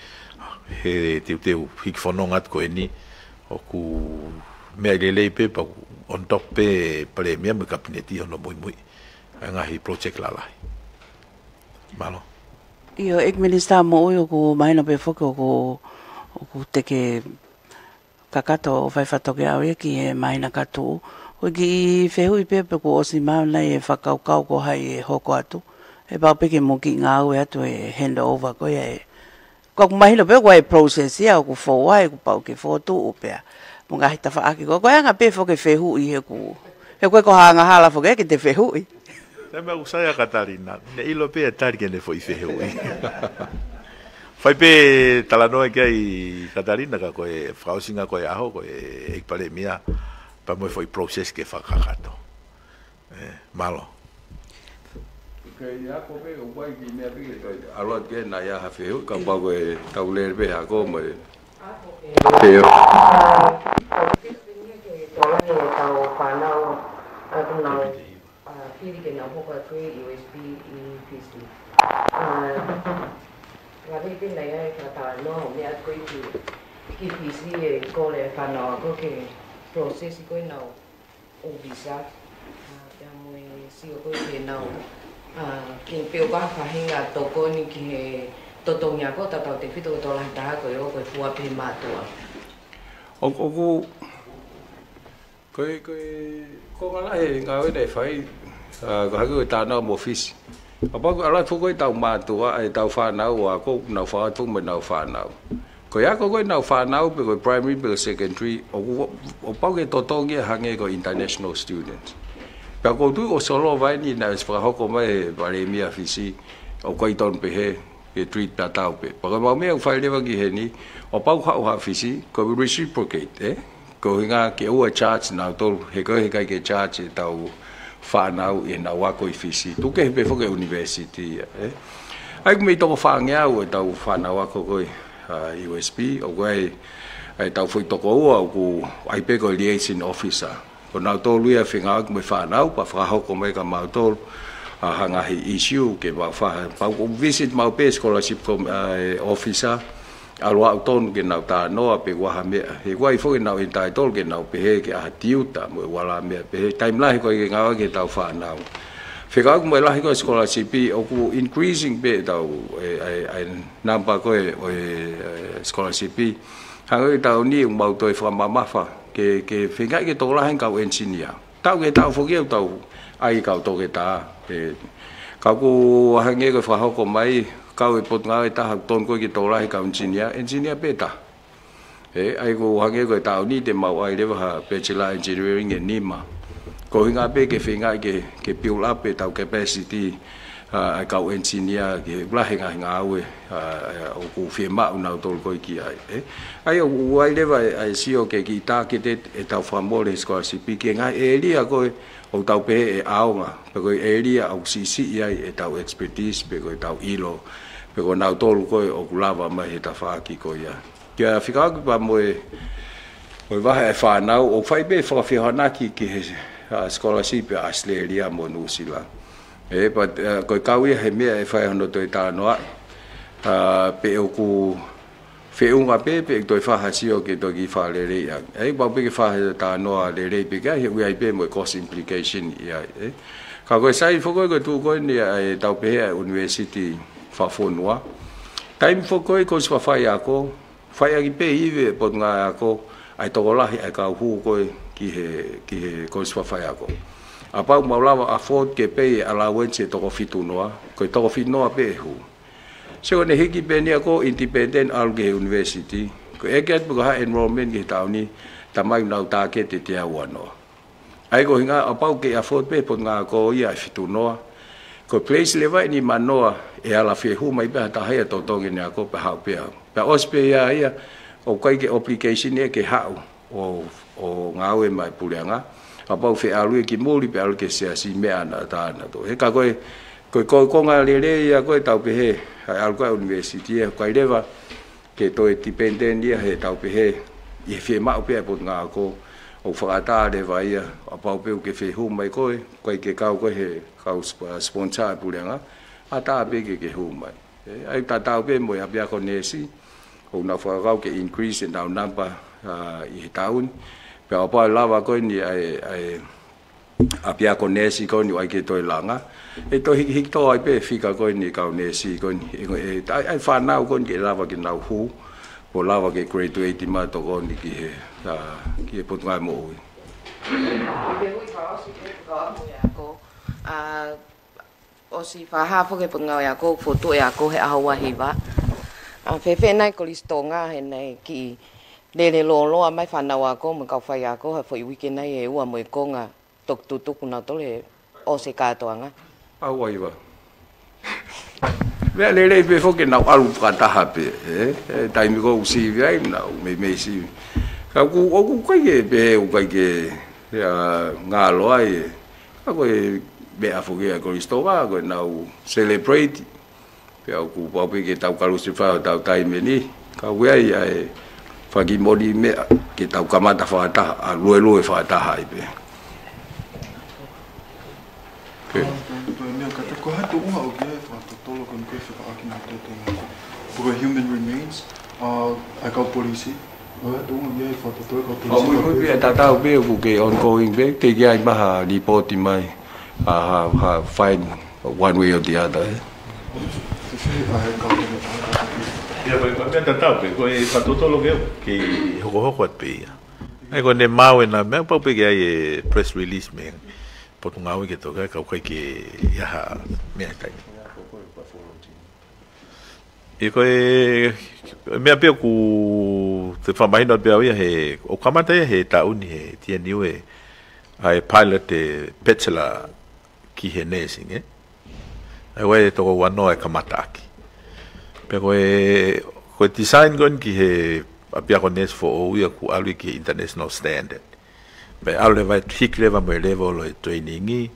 he teuteu hiki fononga atu ko eni ʻoku meʻa lelei pē pea on top pē Palēmia mo e Kapineti hono muimui ʻa e ngaahi project lalahi. Mālō. ʻIo, ʻEiki Minisitā Moʻui, ʻoku mahino pē foki ʻoku, ʻoku te ke kakato ʻo fai fakatokeʻa ia ki he māhina ka tuʻu. Ko e kiʻi fehuʻi pē pe kuo ʻosi maʻu nai e fakakaukau ko hai ʻe hoko atu. ʻE pau pē ke mou kiʻi ngāue atu e handover ko ia ē. Ko ʻeku mahino pē ko e process ia ʻoku fou ai, kuo pau ke fokotuʻu pea mo e ngaahi tafaʻaki ko ē. Ko e anga pē foki e fehuʻi he ʻoku, he ko e ko e angahala foki ē ke te fehuʻi. Taimi ʻoku sai ʻa Katalina, ne ʻilo pē ʻe tali ki heʻene foʻi fehuʻi. Fai pē talanoa ki ai Katalina ka ko e fakaʻosinga ko e ʻaho, ko e ʻEiki Palēmia, pea mo e foʻi process ke fakakakato. ʻE, mālō. Ke ia ko pē ʻoku ʻi ai kiʻi meʻa pē ke toe ʻalu atu ki ai naʻa ʻi ai ha fehuʻi, kapau ko e tau lele pē ha ko mo e. Te o. Ke tokoni ke tokoni e tau fānau ʻoku nau, ʻa, fili ke nau hoko atu ʻi U S P ʻi Fisi. ʻA, ʻoku ʻi ai pē nai ʻa e fakatalanoa ʻo meʻa atu ki, ki Fisi ʻe kole e fānau ako ke process ko ē ʻenau ʻū visa. ʻA, pea mo e sio ko ē ke nau, ʻa, ke pē ʻoku ʻi ai ha faʻahinga tokoni ki he totongi ako, tautautefito ko e tokolahi taha ko ē ʻoku fua pē he mātuʻa. ʻO, ʻoku, ko e, ko e, ko e ngaahi ngāue naʻe fai, ʻa, ko e hangē ko e talanoa mo Fisi. Kapau ko e ʻalu atu foki ko ē ʻetau mātuʻa, ʻetau fānau, ʻa, ʻoku nau fai atu mo ʻenau fānau. Ko e ako ko ē ʻenau fānau pe ko e primary pe ko e secondary, ʻoku, ʻoku pau ke totongi ia hangē ko e international students. Pea ʻoku ou tui ʻoku solova eni naʻe ʻosi fakahoko mai he Palēmia Fisi, ʻoku ʻikai tonu pehē, ke treat tatau pē. Pea ko e mau meʻa ʻoku fai leva ki heni, ʻoku pau ke haʻu ha Fisi, ko e reciprocate, ē? Ko e ʻuhinga ke ʻoua ʻe charge nautolu, he ko e ʻikai ke charge ʻetau fānau ʻi heʻenau ako ʻi Fisi. Tuku kehe pē foki e university ia, ē? ʻA ia ko e meʻa ʻe toko fāngeau ʻetau fānau ako ko ē, ʻa, U S P, ʻoku ʻi ai, ʻa ʻetau foʻi tokoua, ʻoku ʻi ai pē ko e liaison officer. Ko nautolu ia ʻe fengāueʻaki mo e fānau, pea fakahoko mai kia mautolu, ʻa, ha ngaahi issue ke mau fai, pea ʻoku visit maʻu pē scholarship ko, ʻa, e officer, ʻalu ʻo tonu ke nau talanoa pe ʻoku ʻi ai ha meʻa. He ʻoku ʻi ai foki ʻenau entitled ke nau pehē ke ʻi ai ha tiuta mo e ʻū ala meʻa pehē. Taimi lahi ʻoku ʻikai ke ngāueʻaki ʻetau fānau. Fekauʻaki mo e lahi ko ē scholarship, ʻoku increasing pē ʻetau, ʻe, ʻe, ʻe number ko ē ʻo e, ʻe, scholarship. Hangē ko e taʻu ni ʻoku mau toe fakamamafa ke, ke feingaʻi ke tokolahi e kau engineer. Taʻu ki he taʻu foki ʻoku tau ʻai e kau toketā. ʻE, ka ʻoku hangē ko e fakahoko mai, kau e potungāue ʻe taha ʻoku tonu ko ē ke tokolahi e kau engineer, engineer pē ʻe taha. ʻE, ʻa ia ʻoku hangē ko e taʻu ni te mau ʻai leva ha Bachelor Engineering ʻe nima. Ko e ʻuhinga pē ke feingaʻi ke, ke build up ʻetau capacity, ʻa, ʻa e kau engineer ke lahi e ngaahi ngāue, ʻa, ʻa, ʻoku fiemaʻu nautolu ko ē ki ai, ē. ʻA ia ʻoku ʻi ai leva e, ʻa e sio ke kiʻi targeted ʻetau fakamole he scholarship ki he ngaahi area ko ē ʻoku tau pehē ʻe ʻaonga, pe ko e area ʻoku siʻisiʻi ai ʻetau expertise, pe ko ʻetau ʻilo, pe ko nautolu ko ē ʻoku lava mai he tafaʻaki ko ia. Kia fekauʻaki pea mo e, mo e vahe ʻa e fānau, ʻoku fai pē fakafehoanaki ki he, ʻa, scholarship ʻa Australia mo New Zealand. ʻE, but, ʻa, ko e kau ia he meʻa ʻe fai hono toe talanoaʻi. ʻA, pe ʻoku, Feʻunga pē, pe ʻe toe fai ha sio ke toe kiʻi fakaleleiʻi ange. ʻE, pau pē ke fai ha talanoa lelei pē ki ai, he ʻoku ʻi ai pē mo e cost implication ʻi ai, ē. Ka ko e sai foki ko e tuʻu ko eni ʻa e tau pehē ʻa e university fakafonua. Taimi foki ko e kosi fafaiako, faiʻaki pē ʻe he potungāue ako, ʻa e tokolahi ʻa e kau hū ko ē ki he, ki he kosi fafaiako. Kapau mau lava afford ke pay e allowance ʻe toko fitu noa, ko e toko fitu noa pē ʻe hū. So, ʻoku ne hiki pē eni ia ko e independent ʻalu ki he university. Ko e ʻeke atu pe ko e hā e enrollment ki he taʻu ni, talamai ʻoku nau target ʻe teau ua noa. ʻA ia ko e ʻuhinga, kapau ʻoku kei afford pē ʻe he potungāue ako ia ʻa e fitu noa, ko e place leva ʻe nima noa, ʻe ala fie hū mai pē ha taha ia ʻo totongi ʻene ako pea haʻu pē au. Pea ʻosi pē ia ia, ʻoku ʻikai ke obligation ia ke haʻu ʻo, ʻo ngāue maʻa e puleʻanga. Kapau ʻe ʻalu ia ki muli pe ʻalu ki he siasi, meʻa naʻa tāna tō. He ka ko e, ko e, ko e konga lelei ia ko e tau pehē, ʻa e ʻalu ko ē ʻunivēsiti ia, ʻoku ʻikai leva ke toe dependent ia he tau pehē, ʻi he fiemaʻu pē ʻa e potungāue ako, ʻoku fakaʻatā leva ia, kapau pē ʻoku ke fie hū mai koe, ʻoku ʻikai ke kau koe he kau sp-, sponsor ʻa e puleʻanga, ʻatā pē ke ke hū mai. ʻE, ʻa ia tatau pē mo e ʻapiako neesi, ʻoku nau fakakaukau ke increase ʻenau number, ʻa, ʻi he taʻu ni. Pea kapau ʻe lava ko eni ʻa e, ʻa e ʻapiako neesi ko eni ʻoku ʻikai ke toe langa, ʻe toe hikihiki tō ai pē e fika ko eni e kau neesi ko eni. ʻE, ʻe, ʻa e, ʻa e fānau ko eni ke lava ke nau hū, ʻo lava ke graduate mai tokoni ki he, ʻa, ki he Potungāue Moʻui. Ke hui fakaʻosi pē, fakaʻamu e ako. ʻA, ʻosi fakahā foki e potungāue ako, fokotuʻu e ako he ʻaho ua hiva. ʻA, fēfē nai Kolisi Tonga, he naʻe kiʻi lele lōloa mai fānau ako mo e kau faiako he foʻi uike nai ʻe ua mo e konga, toki tutuku nautolu he ʻosi e kātoanga? ʻAho ua hiva. Meʻa lelei pē foki ke nau ʻalu fakataha pē, ē? ʻE, taimi ko ē ʻoku sivi ai, nau meimei sivi. Ka ʻoku, ʻoku ʻikai ke pehē, ʻoku ʻikai ke, ʻa, ngalo ai, ē. Ka ko e meʻa foki ʻa Kolisi Tonga, ko ʻenau celebrate. Pea ʻoku pau pē ke tau kalusefai hotau taimi ni. Ka ʻoku ʻi ai ʻa e fakamoʻoni meʻa ke tau kamata fakataha, ʻa, luelue fakataha ai pē. Pē. Ko e meʻa, ka te ko e hā e tuʻunga ʻoku ʻi ai e fakatotolo ko eni ko e fekauʻaki mo e totolo. Ko e human remains, ʻa, ʻa e kau polisi. Ko e hā e tuʻunga ʻoku ʻi ai e fakatotolo e kau polisi? ʻO, muimui pē, tatau pē ʻoku kei ongoing pē, teʻeki ai maha lipoti mai ha, ha, ha fine one way or the other, ē. Fēfē ʻa e kau tene ʻa e kau tene? ʻIa, ko e, ko e meʻa tatau pē, ko e fakatotolo ke, kei hokohoko atu pē ia. ʻA ia ko ʻene maʻu ʻena meʻa, pau pē ke ʻi ai e press release mei he Potungāue ke toka, ka ʻoku ʻikai ke ʻi ai ha meʻa ʻi taimi. ʻIa, ko e, ko e meʻa pē ʻoku te fakamahino pē au ia he, ʻoku kamata ia he taʻu ni he T N U ē, ʻa e pilot e bachelor ki he nursing, ē? ʻA ia ʻoku ʻi ai e toko ua noa ʻe kamata ʻaki. Pea ko e, ko e design ko eni ki he ʻapiako neesi foʻou ia ʻoku ʻalu ia ki he international standard. Pea ʻalu leva ʻo hiki leva mo e level ʻo e training,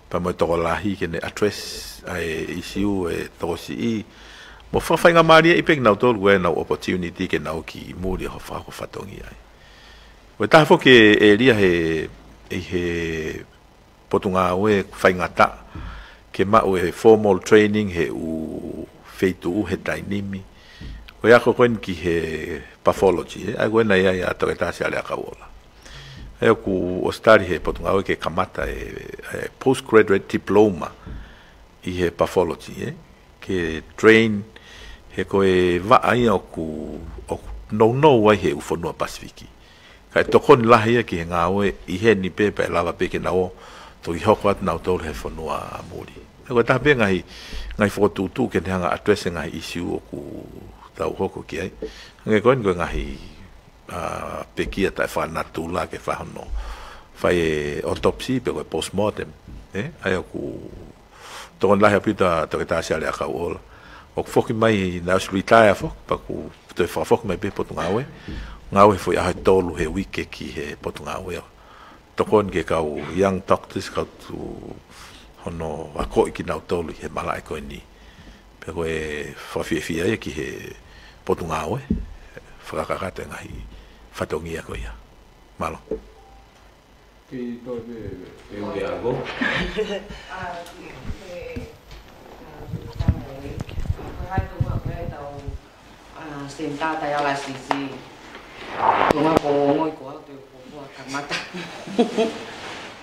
pea mo e tokolahi ke ne address ʻa e issue ʻa e tokosiʻi. Mo fakafaingamālieʻi pē kinautolu ʻoku ʻi ai ʻenau opportunity ke nau ō ki muli ʻo fakahoko fatongia ai. Ko e taha foki e ʻēlia he, ʻi he Potungāue ʻoku faingataʻa ke maʻu e formal training he ʻū feituʻu he taimi ni. Ko e ako ko eni ki he pathology, ē? ʻA ia ko ena ʻi ai ʻa Toketā Siale ʻAkauʻola. ʻA ia ʻoku ʻosi tali he Potungāue ke kamata e, e postgraduate diploma ʻi he pathology, ē? Ke train he ko e vaʻa ia ʻoku, ʻoku nounou ai he ʻū fonua Pasifiki. Kae tokoni lahi ia ki he ngāue ʻi heni pē pea ʻe lava pē ke nau ō toki hoko atu nautolu he fonua muli. ʻA ia ko e taha pē ngaahi, ngaahi fokotuʻutuʻu ke ne hanga ʻo address e ngaahi issue ʻoku tau hoko ki ai. Hangē ko eni ko e ngaahi, ʻa, pekia taʻefakanatula ke fai hono fai e autopsy pe ko e postmortem, ē? ʻA ia ʻoku tokoni lahi ʻaupito ʻa Toketā Siale ʻAkauʻola. ʻOku foki mai, naʻe ʻosi retire foki, pea ʻoku toe fakafoki mai pē he Potungāue. Ngāue he foʻi ʻaho ʻe tolu he uike ki he Potungāue. Tokoni ki he kau young doctors, kau tū hono akoʻi kinautolu ʻi he malaʻe ko eni. Pea ko e fakafiefia ia ki he Potungāue, fakakakato e ngaahi fatongia ko ia. Mālō. Kei toe pē, pē uke ako. ʻA, ʻi he, ʻa, ko hai tō ua pē tau, ʻa, Senta tai ala sisi. Ko e ngaahi ko ngoi ko au te ko kua kamata.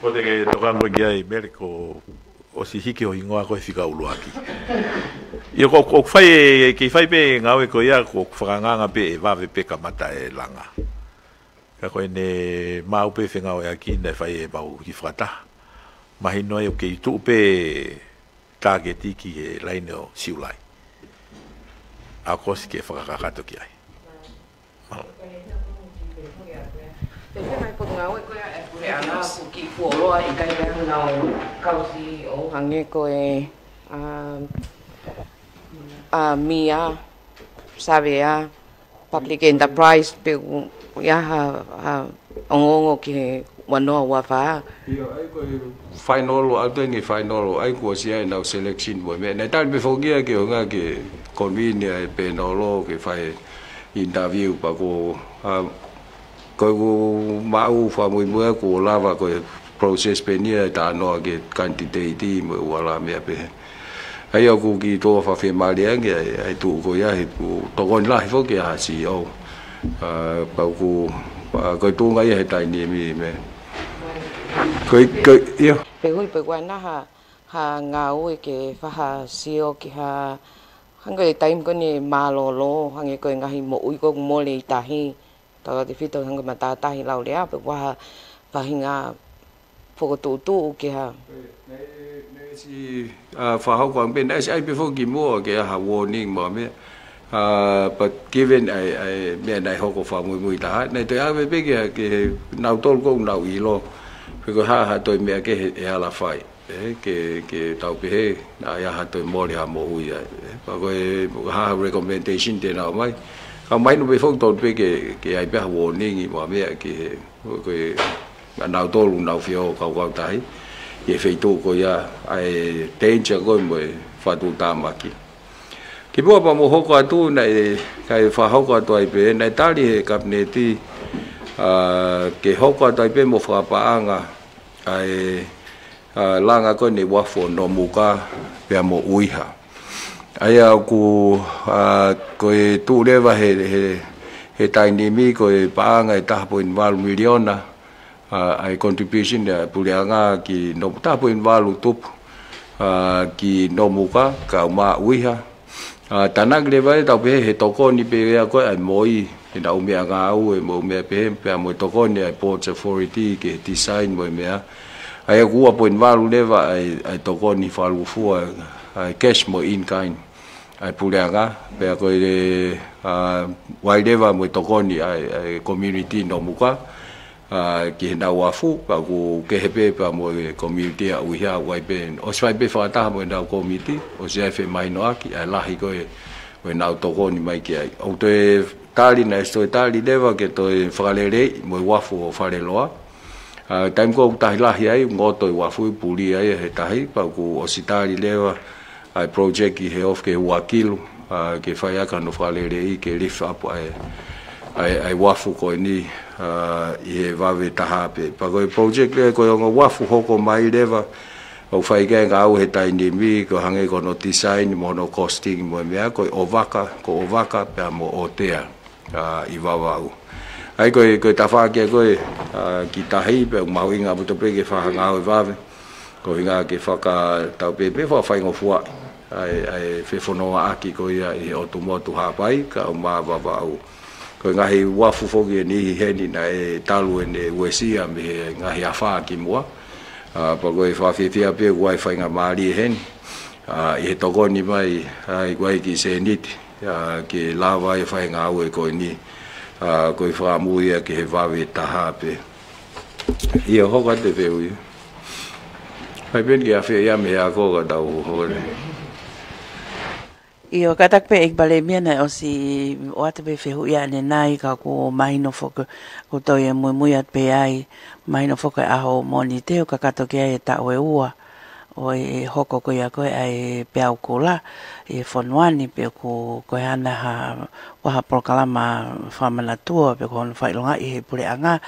Ko te ke tokango ki ai, Mele, ko ʻosi hiki ʻo hingoa ko e fika ʻuluaki. ʻIo, ko, ko fai e, kei fai pē ngāue ko ia, ko fakanganga pē ʻe vave pē kamata e langa. Ka ko ʻene maʻu pē fengāueʻaki naʻe fai ʻe Mau ki fakataha. Mahino ai ʻoku kei tuʻu pē tāketi ki he laine ʻo Siulai. ʻAokosi ke fakakakato ki ai. Mālō. Pea ko e ngāue ko ia e puleʻanga ʻoku kiʻi fuoloa ʻikai ke hanga ʻo kausi ʻo hangē ko e, ʻa, ʻa, mia, savea, public enterprise, pe ʻoku ʻi ai ha, ha ongoongo ki he ua noa ua fā. ʻIo, ʻa ia ko e final, ʻa ia ko e final, ʻa ia kuo ʻosi ʻi ai ʻenau selection mo e meʻa. Naʻe tali pē foki ia ke ʻuhinga ke convene ai pē nolo ke fai interview pea ko, ʻa, ko ʻeku maʻu fakamuimui ʻoku lava ko e process pē eni ia ʻe talanoa ki he candidate mo e ua la meʻa pehē. ʻA ia ʻoku kiʻi toe fakafiemālie ange ai, ʻa e tuʻu ko ia he ʻoku tokoni lahi foki ʻa e C E O. ʻA, pea ʻoku, ʻa, ko e tuʻunga ia he taimi ni meʻa. Ko e, ko e, ʻio. Pea hui pē kuo ʻi ai ha, ha ngāue ke fakasio ki ha, hangē ko e taimi ko eni mālōlō, hangē ko e ngaahi moʻui ko ē ʻoku mole ʻi tahi. Tautautefito hangē ko e matātahi laulea, pe ko ha faʻahinga fokotuʻutuʻu ki ha. Naʻe, naʻe ʻosi, ʻa, fakahoko ange pē, naʻe ʻosi ʻi ai pē foki kimuʻa ke ʻi ai ha warning mo e meʻa. ʻA, but given ʻa e, ʻa e meʻa naʻe hoko fakamuimui taha, naʻe toe ʻave pē ki he, ki he nautolu ʻoku nau ʻilo. Pe ko e hā ha toe meʻa kehe ʻe ala fai. ʻE, ke, ke tau pehē, naʻe ʻi ai ha toe mole ha moʻui ai. ʻE, pea ko e, ko e hā ha recommendation te nau mai. Ka mahino pē foki tonu pē ke, ke ʻi ai pē ha warning mo e meʻa ki he, ko e, ʻa nautolu nau fio kaukau tahi. ʻI he feituʻu ko ia, ʻa e danger ko ē mo e fakatuʻutāmaki. Kimuʻa pea mo hoko atu naʻe, kae fakahoko atu ai pē, naʻe tali he kapineti, ʻa, ke hoko atu ai pē mo fakapaʻanga, ʻa e, ʻa, langa ko eni uafu ʻo Nomuka pea mo ʻUiha. ʻA ia ʻoku, ʻa, ko e tuʻu leva he, he, he taimi ni ko e paʻanga ʻe taha poini valu miliona, ʻa, ʻa e contribution ʻa e puleʻanga ki Nomu-, taha poini valu tupu, ʻa, ki Nomuka, kae ʻumaʻā ʻUiha. ʻA, tānaki leva ʻe tau pehē he tokoni pē ia ko ē ʻa e MOI, ʻenau meʻangāue mo e meʻa pehē, pea mo e tokoni ʻa e Ports Authority ki he design mo e meʻa. ʻA ia ʻoku ua poini valu leva ʻa e, ʻa e tokoni fakalūkufua, ʻa e cash mo e in kind ʻa e puleʻanga, pea ko e, ʻa, ʻoku ʻi ai leva mo e tokoni ʻa e, ʻa e community Nomuka, ʻa, ki heʻenau uafu, pea ʻoku kehe pē pea mo e community ʻa ʻUiha, ʻoku ʻi ai pē, ʻosi fai pē fakataha mo ʻenau kōmiti, ʻosi ʻi ai femahinoʻaki, ʻa e lahi ko ē ʻo ʻenau tokoni mai ki ai. ʻOku toe tali, naʻe ʻosi toe tali leva ke toe fakaleleiʻi mo e uafu ʻo Faleloa. ʻA, taimi ko ē ʻoku tahi lahi ai, ngoto e uafu ʻi puli ai he tahi, pea ʻoku ʻosi tali leva, ʻa e project ʻi he ofi ki he ua kilu, ʻa, ke fai ʻaki hano fakaleleiʻi ke lift up ʻa e, ʻa e, ʻa e uafu ko eni, ʻa, ʻi he vave taha pē. Pea ko e project leva ko e ongo uafu hoko mai leva, ʻoku fai ki ai e ngāue he taimi ni, ko e hangē ko hono design mo hono costing mo e meʻa, ko e ʻOvaka, ko ʻOvaka pea mo ʻOtea, ʻa, ʻi Vavaʻu. ʻA ia ko e, ko e tafaʻaki ko ē, ʻa, ki tahi pea ʻoku mahuʻinga ʻaupito pē ke fai ha ngāue vave. Ko e ʻuhinga ke fakatau pē pē fakafaingofuaʻi ʻa e, ʻa e fefonongaʻaki ko ia ʻi he ʻotu motu Haʻapai kae ʻumaʻā Vavaʻu. Ko e ngaahi uafu foki ʻe niʻihi heni naʻe talu ʻene uesia mei he ngaahi afā kimuʻa. ʻA, pea ko e fakafiefia pē ʻoku ʻi ai e faingamālie heni. ʻA, ʻi he tokoni mai, ʻa, ʻoku ʻi ai e kiʻi sēniti, ʻa, ke lava ai e fai e ngāue ko eni. ʻA, ko e fakamuimui ia ki he vave taha pē. ʻIo, hoko atu e fehuʻi. Fai pē eni ke afeʻi ia mei he ako ka tau hoko atu. ʻIo, kātaki pē ʻEiki Palēmia, naʻe ʻosi ʻoatu pē fehuʻi ʻanenai ka ʻoku mahino foki, ʻoku toe muimui atu pē ai, mahino foki e ʻaho Mōnite ʻoku kakato ki ai e taʻu ʻe ua ʻo e hoko ko ia ko ē ʻa e peau kula ʻi he fonua ni, pe ʻoku, ko e hā nai ha, ʻoku ʻi ai ha polokalama fakamanatua pe ko hono fakaʻilongaʻi ʻe he puleʻanga.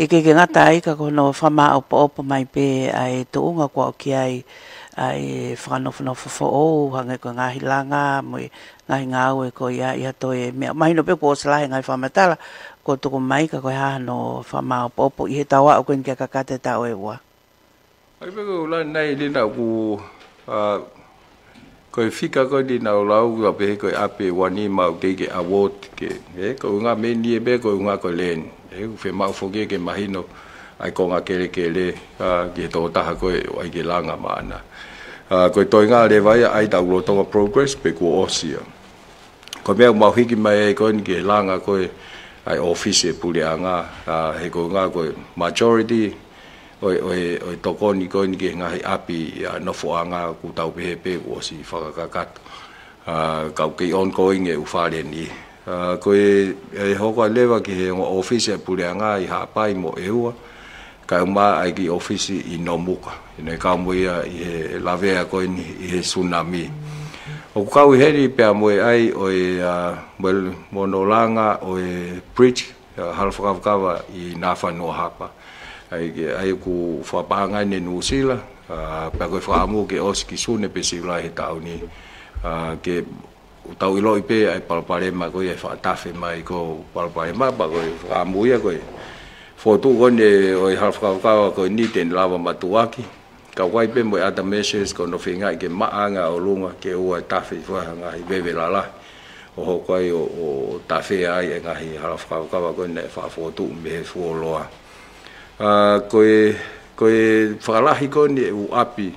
ʻIkai ke ngata ai ka ko hono fakamāʻopoʻopo mai pē ʻa e tuʻunga kuo aʻu ki ai ʻa e fakanofonofo foʻou, hangē ko e ngaahi langa, mo e ngaahi ngāue ko ia ʻi ha toe meʻa. Mahino pē kuo ʻosi lahi e ngaahi fakamatala kuo tuku mai, ka ko e hā hono fakamāopoopo ʻi he tau aʻu ko eni ki he kakato e taʻu ʻe ua. ʻAi pē ko e ʻuluaki nai lina ʻoku, ʻa, ko e fika ko eni naʻa ku lau, ʻa pehē ko e ʻapi ʻe ua nima ʻoku teʻeki ke award ke, ē, ko e ʻuhinga mei ni ē pē ko e ʻuhinga ko e land. Ē, ʻoku fiemaʻu foki ke mahino ʻa e konga kelekele, ʻa, ki he tokotaha ko ē ʻoku ʻai ke langa maʻana. ʻA, ko e toenga leva ia ʻa e taʻu lolotonga progress pe kuo ʻosi ia. Ko e meʻa ʻoku mau hiki mai ai ko eni ki he langa ko ē ʻa e ʻōfisi e puleʻanga, ʻa, he ko e ʻuhinga ko e majority ʻo e, ʻo e, ʻo e tokoni ko eni ki he ngaahi ʻapi ʻa e nofoʻanga ʻoku tau pehē pē kuo ʻosi fakakakato. ʻA, ka ʻoku kei ongoing e ʻū fale ni. ʻA, ko e, ʻe hoko atu leva ki he ongo ʻōfisi e puleʻanga ʻi Haʻapai mo ʻEua, kae ʻumaʻā ʻa e kiʻi ʻōfisi ʻi Nomuka. ʻI he kau mo ia ʻi he lavea ko eni ʻi he tsunami. ʻOku kau ʻi heni pea mo e ʻai ʻo e, ʻa, mo e, mo hono langa ʻo e bridge, ʻa, hala fakavakava ʻi Nafanua Hapa. ʻAi ke, ʻai ʻoku fakapaʻanga eni ʻe Nuʻusila, ʻa, pea ko e fakaʻamu ke ʻosi ki Sune pe Siulai he taʻu ni. ʻA, ke ʻoku tau ʻiloʻi pē ʻa e palopalema ko ia ʻe fakatafe mai ko e palopalema, pea ko e fakaʻamu ia ko e fokotuʻu ko eni ʻo e hala fakavakava ko eni te ne lava matuʻuaki. Ka ʻoku ʻai pē mo e other measures ko hono feingaʻi ke maʻa ange ʻa ʻolunga ke ʻoua ʻe tafe ʻi ha ngaahi veve lalahi. ʻO hoko ai ʻo, ʻo tafe ai e ngaahi hala fakavakava ko eni naʻe fakafokotuʻu mei he fuoloa. ʻA, ko e, ko e fakalahi ko eni e ʻū ʻapi,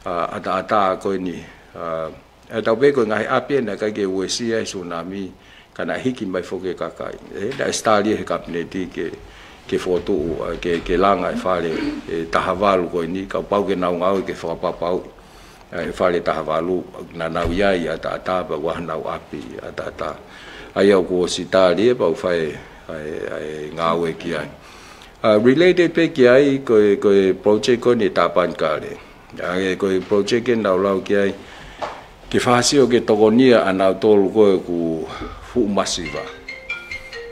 ʻa, ʻataʻatā ko eni, ʻa, ʻe tau pehē ko e ngaahi ʻapi ē naʻe ʻikai ke uesia e tsunami, ka naʻe hiki mai foki e kakai. Ē, naʻe ʻosi tali ʻe he kapineti ke, ke fokotuʻu, ʻa, ke, ke langa e fale ʻe taha valu ko eni, kapau ke nau ngāue ke fakapapauʻi ʻa e fale ʻe taha valu, naʻa nau ʻi ai ʻataʻatā, pea ʻoku ʻi ai hanau ʻapi ʻataʻatā. ʻA ia ʻoku ʻosi tali ē, pea ʻoku fai ʻa e, ʻa e ngāue ki ai. ʻA, related pē ki ai, ko e, ko e project ko eni ʻa Tapanikale. ʻA, ko e project ē naʻa ku lau ki ai, ke fakasio ke tokonia ʻa nautolu ko ē ʻoku fuʻu masiva.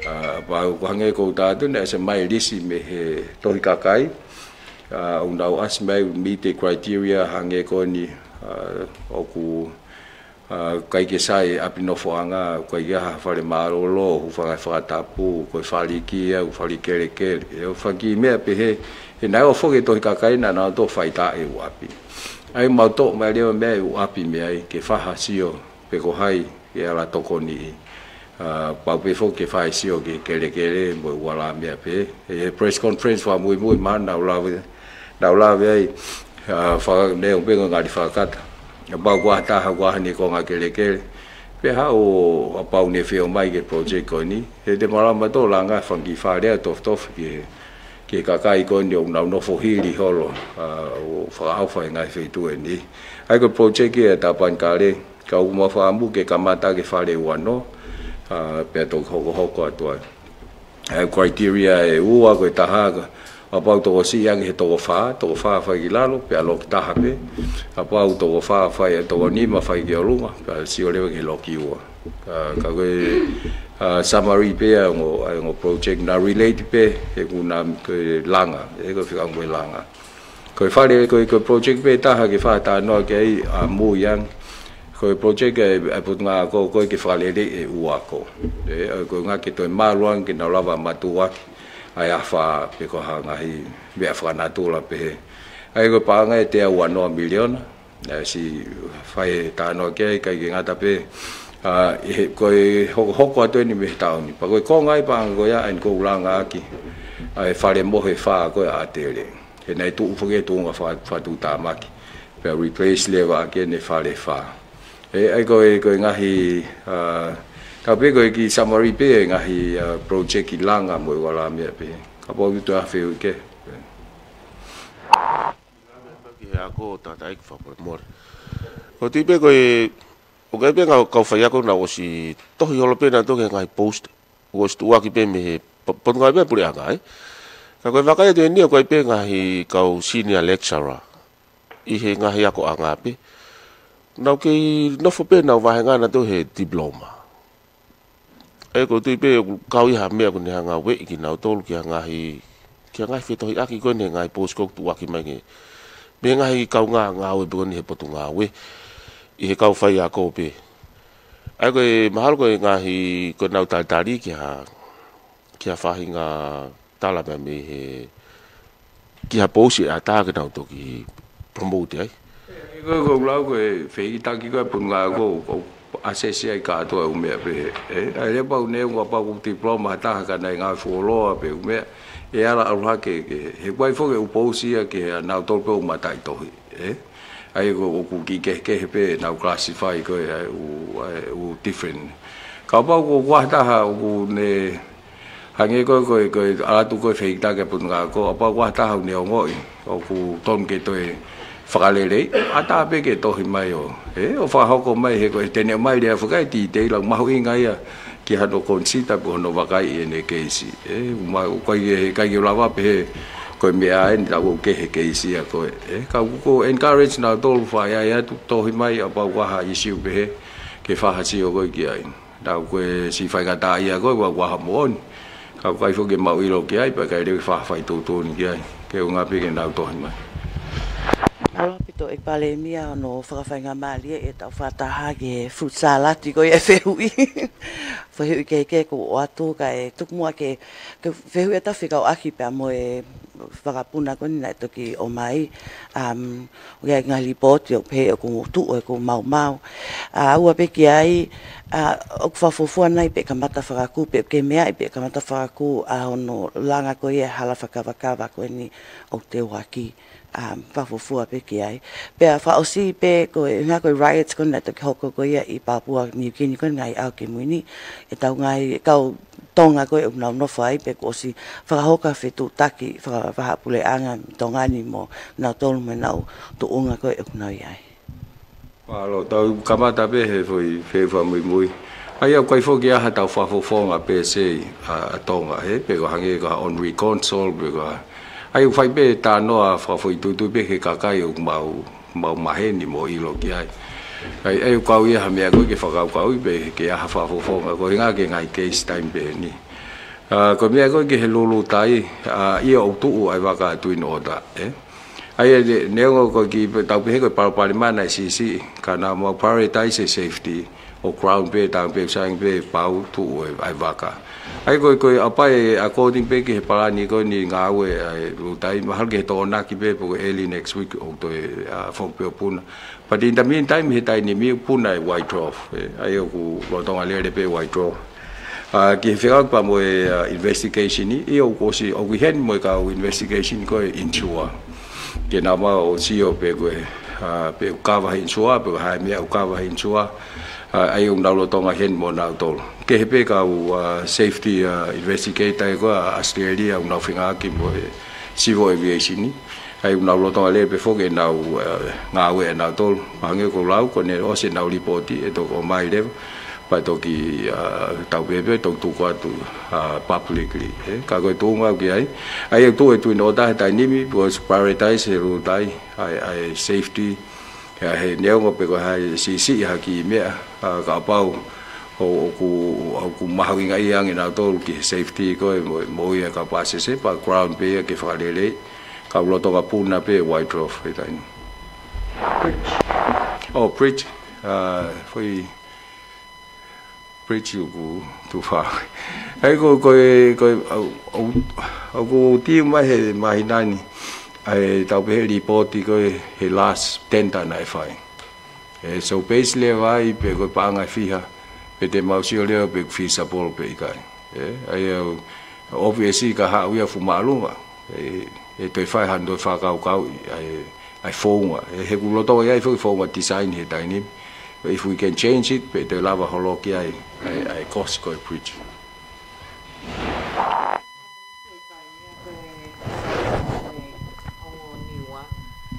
ʻA, pea ʻoku hangē ko ʻeta atu naʻe ʻosi mai lisi mei he Tohi Kakai. ʻA, ʻoku nau ʻasi mai meet e criteria hangē ko eni, ʻa, ʻoku, ʻa, ʻikai ke sai ʻapi nofoʻanga, ʻikai ke ʻi ai ha fale mālōlō, hūfanga he fakatapu, ko e fale ʻi kia, ko e fale kelekele. ʻE ʻo faki meʻa pehē, he naʻe ʻosi foki e Tohi Kakai naʻa nau toe faitā e ʻū ʻapi. ʻAi mau toʻo mai leva meʻa e ʻū ʻapi mei ai, ke fakasio pe ko hai ʻe ala tokoniʻi. ʻA, pau pē foki ke fai sio ki he kelekele mo e ʻū ala meʻa pehē. ʻI he press conference fakamuimui mai naʻa ku lave, naʻa ku lave ai, ʻa, fakaneongo pē ko e ngali fakakata. ʻA, pau ko ha taha ko ē ʻi he konga kelekele. Pea haʻu ʻa pau ne fio mai ki he project ko eni. He te malama tō langa fanga kiʻi fale ʻa e tofitofi ki he, ki he kakai ko eni ʻoku nau nofo hili holo, ʻa, ʻo fakaʻauha e ngaahi feituʻu eni. ʻAi ko e project ē ʻa Tapanikale, ka ʻoku mau fakaʻamu ke kamata ʻaki e fale ʻe ua noa, ʻa, pea toki hokohoko atu ai. ʻAi criteria ʻe ua ko e taha, kapau tokosiʻi ange he toko fā, toko fā fai ki lalo, pea loki taha pē. Kapau toko fā fai, toko nima fai ki ʻolunga, pea sio leva ki he loki ua. ʻA, ka ko e, ʻa, summary pē ʻa e ongo, ʻa e ongo project naʻe relate pē, he ʻoku na ko e langa, ē ko e fika mo e langa. Ko e fale, ko e, ko e project pē taha ke fakatalanoa ki ai ʻamui ange. Ko e project ʻa e, ʻa e Potungāue Ako ko ē ke fakaleleiʻi e ʻū ako. Ē, ʻa, ko e ʻuhinga ke toe malu ange ke nau lava matuʻuaki ʻa e afā pe ko ha ngaahi meʻa fakanatula pehē. ʻAi ko e paʻanga ʻe teau ua noa miliona. Naʻe ʻosi fai e talanoa ki ai, ʻikai ke ngata pē. ʻA, ʻi he, ko e hokohoko atu eni mei he taʻu ni. Pea ko e konga ʻi paʻanga ko ia ʻa eni ʻoku ou langa ʻaki ʻa e fale mohe fā ko ē ʻa ʻAtele. He naʻe tuʻu foki e tuʻunga fa-, fakatuʻutāmaki. Pea replace leva ʻaki ʻene fale fā. Ē, ʻai ko e, ko e ngaahi, ʻa, ka pē ko e kiʻi summary pē e ngaahi, ʻa, project ki langa mo e ʻū ala meʻa pē. Kapau ʻoku ʻi ai ha fehuʻi kehe. Ki he ako tataʻi ki fakamolemole. Ko e tui pē ko e, ʻoku ʻi ai pē ngaahi kau faiako naʻa nau ʻosi tohi holo pē nautolu ki he ngaahi post, ʻoku ʻosi tuʻuaki pē mei he po-, potungāue pē puleʻanga, ē. Ka ko e vakai atu eni ʻoku ʻi ai pē ngaahi kau senior lecturer ʻi he ngaahi akoʻanga pē. Nau kei nofo pē nau vahenga nautolu he diploma. ʻE, ʻoku ou tui pē ʻoku kau ʻi ha meʻa ʻoku ne hanga ʻo ueʻi kinautolu ki ha ngaahi, ki ha ngaahi fetohiʻaki ko eni he ngaahi post ʻoku tuʻuaki mai ke, mei he ngaahi kaungā ngāue pē ko eni he potungāue, ʻi he kau faiako pē. ʻA ia ko e mahalo ko e ngaahi, ko ʻenau talitali ki ha, ki ha faʻahinga tala mei, mei he, ki ha pousi ʻe ʻatā ke nau toki promote ai. Ko, ko e lau ko e fehikitaki ko e potungāue ko, ko assess ai kātoa ʻū meʻa pehē. ʻE, ʻa ia pau neongo pau ʻoku diploma ha taha ka naʻe ngāue fuoloa pe ʻū meʻa. ʻE ala ʻalu hake ke, he ʻoku ʻi ai foki e ʻū pousi ia ki he ʻanautolu pē ʻoku mataʻitohi. ʻE, ʻa ia ko, ʻoku kiʻi kehekehe pē ʻenau classify ko e, ʻa e ʻū, ʻa e ʻū different. Kapau ko, ko ha taha ʻoku ne hangē ko e, ko e, ko e ʻalu atu ko e fehikitaki ʻa e potungāue ko, kapau ko ha taha ʻoku ne ongoʻi ʻoku tonu ke toe fakaleleiʻi, ʻatā pē ke tohi mai ʻo, ʻe, ʻo fakahoko mai he ko e tene mai lea fakai titeila mahuʻinga ia ki hano consider pe ko hono vakai ʻene keisi. ʻE, ʻoku ma, ʻoku ʻikai ke, ʻikai ke lava pehē ko e meʻa eni tau ʻoku kehe keisi ia ko e. ʻE, ka ʻoku ou encourage nautolu fai ai atu tohi mai kapau ko ha issue pehē ke fakasio ko ē ki ai. Naʻa ko e siʻi faingataʻaʻia ko e ʻoku ʻi ai ha moʻoni. Ka ʻoku ʻikai foki ke mau ʻilo ki ai, pea ʻikai leva ke fai tuʻutuʻuni ki ai. Ke ʻuhinga pē ke nau tohi mai. Mālō ʻaupito ʻEiki Palēmia hono fakafaingamālie ʻetau fakataha ki he fruit salad ko ia ʻe fehuʻi. Fehuʻi kehekehe kuo ʻoatu kae tuku muʻa ke, ke fehuʻi ʻetau fekauʻaki pea mo e vakapuna ko eni naʻe toki ʻomai, um, ʻoku ʻi ai ngaahi lipooti ʻoku pehē ʻoku tuʻu ʻoku maumau. ʻA, ʻoua pē ki ai, ʻa, ʻoku fakafuofua nai pe kamata fakakū, pe ke meaʻi pe kamata fakakū ʻa hono langa ko ia e hala fakakavakava ko eni ʻoku teuaki, um, fakafuofua pē ki ai. Pea fakaʻosi pē ko e, ʻuhinga ko e riots ko eni naʻe toki hoko ko ia ʻi Papua New Guinea ko eni ngaahi ʻaho kimui ni, ʻetau ngaahi kau Tonga ko ē ʻoku nau nofo ai pea kuo ʻosi fakahoko ha fetuʻutaki fakavahaʻapuleʻanga Tonga ni mo nautolu mo ʻenau tuʻunga ko ē ʻoku nau ʻi ai. Mālō, tau kamata pē he foʻi fehuʻi fakamuimui. ʻA ia ʻoku ʻikai foki ʻi ai haʻatau fakafofonga pē sei ʻa, ʻa Tonga, he, pe ko e hangē ko ha honorary consul, pe ko ha. ʻA ia ʻoku fai pē talanoa fakafoʻituitui pē ki he kakai ʻoku mau, mau maheni mo ʻilo ki ai. ʻA ia, ʻa ia ʻoku kau ia ha meʻa ko ē ke fakakaukauʻi pē ke ʻi ai ha fakafofonga, ko e ʻuhinga ki he ngaahi case taimi pehē ni. ʻA, ko e meʻa ko ē ki he lulutai, ʻa, ʻio ʻoku tuʻu ʻa e vaka Twin Otter, ʻe. ʻA ia ne, neongo ko e kiʻi pe, tau pehē ko e palopalema naʻe siʻisiʻi, ka naʻa mau prioritize e safety, ʻo ground pē, tau pē, saing pē, pau tuʻu e, ʻa e vaka. ʻA ia ko e, ko e ʻapaʻi according pē ki he palani ko eni ngāue ʻa e lulutai, mahalo ki he Tokonaki pē, pe ko e early next week, ʻo toe, ʻa, foki pē ʻo puna. But in the meantime, he taimi ni ʻoku puna e White Dwarf, ʻe, ʻa ia ʻoku lolotonga lele pē White Dwarf. ʻA, ki he fekauʻaki pea mo e, ʻa, investigation ni, ʻio ʻoku ʻosi, ʻoku ʻi heni mo e kau investigation ko e inshore. Ke nau maʻu ʻo sio pe ko e, ʻa, pe ʻoku cover he inshore, pe ko e hā e meʻa ʻoku cover he inshore. ʻA, ʻa ia ʻoku nau lolotonga heni mo nautolu. Kehe pē kau, ʻa, safety, ʻa, investigator ko ē ʻa Australia ʻoku nau fengāueʻaki mo e civil aviation ni. ʻA ia ʻoku nau lolotonga lele pē foki ʻenau, ʻa, ngāue ʻanautolu. Pea hangē ko e lau, kuo ne ʻosi ʻenau lipooti, ʻe toki ʻomai leva. Pea toki, ʻa, tau pehē pē, toki tuku atu, ʻa, publicly, ʻe. Ka ko e tuʻunga ʻoku ʻi ai. ʻA ia ʻoku tuʻu e Twin Otter he taimi ni, kuo prioritize he lulutai, ʻa e, ʻa e safety, ʻa e neongo pe ko e hā e siʻisiʻi ha kiʻi meʻa, ʻa, kapau ʻo, ʻoku, ʻoku mahuʻingaʻia ange nautolu ki he safety ko ē mo, mo ia ka pasese, pea ground pē ia ke fakaleleiʻi, ka ʻoku lolotonga puna pē White Dwarf he taimi ni. Bridge. ʻO, bridge, ʻa, foʻi bridge ʻoku tufa. ʻA ia ko, ko e, ko e, ʻa, ʻa, ʻoku tiu mai he māhina ni, ʻa e tau pehē lipooti ko ē he last tender naʻe fai. ʻE, so base leva ai pe ko e paʻanga ʻe fiha, pe te mau sio leva pe ʻoku feasible pe ʻikai. ʻE, ʻa ia, obviously ka haʻu ia fuʻu māʻolunga, ʻe, ʻe toe fai hano toe fakakaukauʻi ʻa e, ʻa e founga. ʻE, he ʻoku lolotonga ʻi ai foki founga design he taimi ni. If we can change it, pe toe lava holo ki ai, ʻa e, ʻa e cost ko e bridge. Ko e ongo Niua,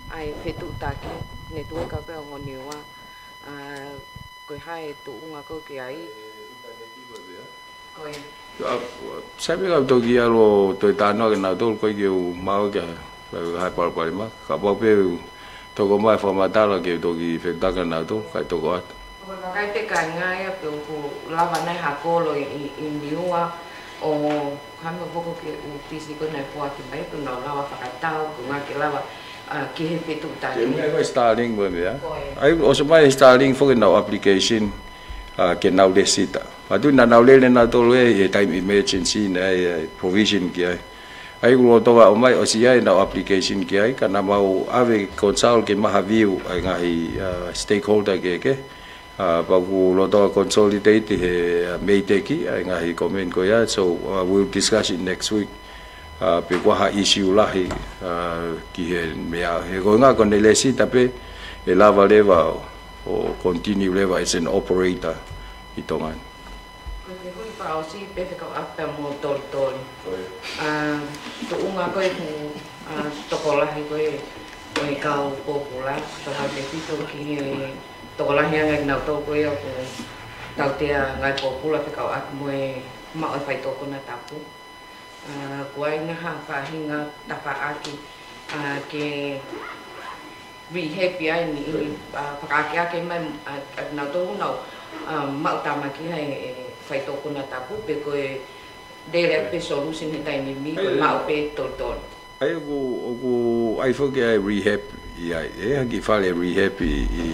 ʻa e fetuʻutaki, network ko ē ongo Niua, ʻa, ko e hā e tuʻunga ʻoku ke ʻi ai. Ko e. ʻA, sai pē ka toki ʻalu ʻo toe talanoa kia nautolu, ʻoku ʻikai ke u maʻu ki ha, ha palopalema, kapau pē ʻoku toko mai fakamatala ke toki fetuʻutaki kia nautolu, kae toko atu. Kai te kai ngai a pe ʻoku lava nai ha kolo ʻi, ʻi, ʻi Niua ʻo hame voko ke u pisi ko nai puaki mai pe nau lava fakatau, ko ngā ke lava, ʻa, ki he fetuʻutaki. Ke meʻa ko e Starlink mo e meʻa. Ko e. ʻAi, ʻosi mai Starlink foki ʻenau application, ʻa, ke nau lēsisita. Pea tuʻu naʻa nau lele nautolu ʻi he taimi emergency naʻe, ʻa, provision ki ai. ʻAi, ʻoku lolotonga ʻomai ʻosi ʻi ai ʻenau application ki ai, ka naʻa mau ʻave consult ke maha view ʻa e ngaahi, ʻa, stakeholder kehekehe. ʻA, pea ʻoku lolotonga consolidate he, ʻa, MEIDECC, ʻa, ʻi he ngaahi comment ko ia, so, ʻa, we'll discuss it next week. ʻA, pe ko e hā e issue lahi, ʻa, ki he meʻa. He ko e ʻuhinga ko ʻene lēsisita pē, ʻe lava leva ʻo, ʻo continue leva as an operator ʻi Tonga ni. Ko e fehuʻi fakaʻosi pē fekauʻaki pea mo Tolitoli. ʻA, tuʻunga ko ē ʻoku, ʻa, tokolahi ko ē ʻo e kau pōpula, tautautefito ki he tokolahi ange kinautolu ko ia ʻoku tautea ngaahi pōpula fekauʻaki mo e maʻu e faitoʻo konatapu. ʻA, ʻoku ʻi ai nai ha faʻahinga tafaʻaki, ʻa, ke rehab ai ni, ʻa, fakaakeake mai, ʻa, ʻa kinautolu ʻoku nau, ʻa, maʻu tāmaki ʻi he, e, faitoʻo konatapu pe ko e lele pē solution he taimi ni, ko e maʻu pē Tolitoli. ʻAi, ʻoku, ʻoku ʻi ai foki ʻa e rehab ʻi ai, ʻe, ha kiʻi fale rehab ʻi, ʻi,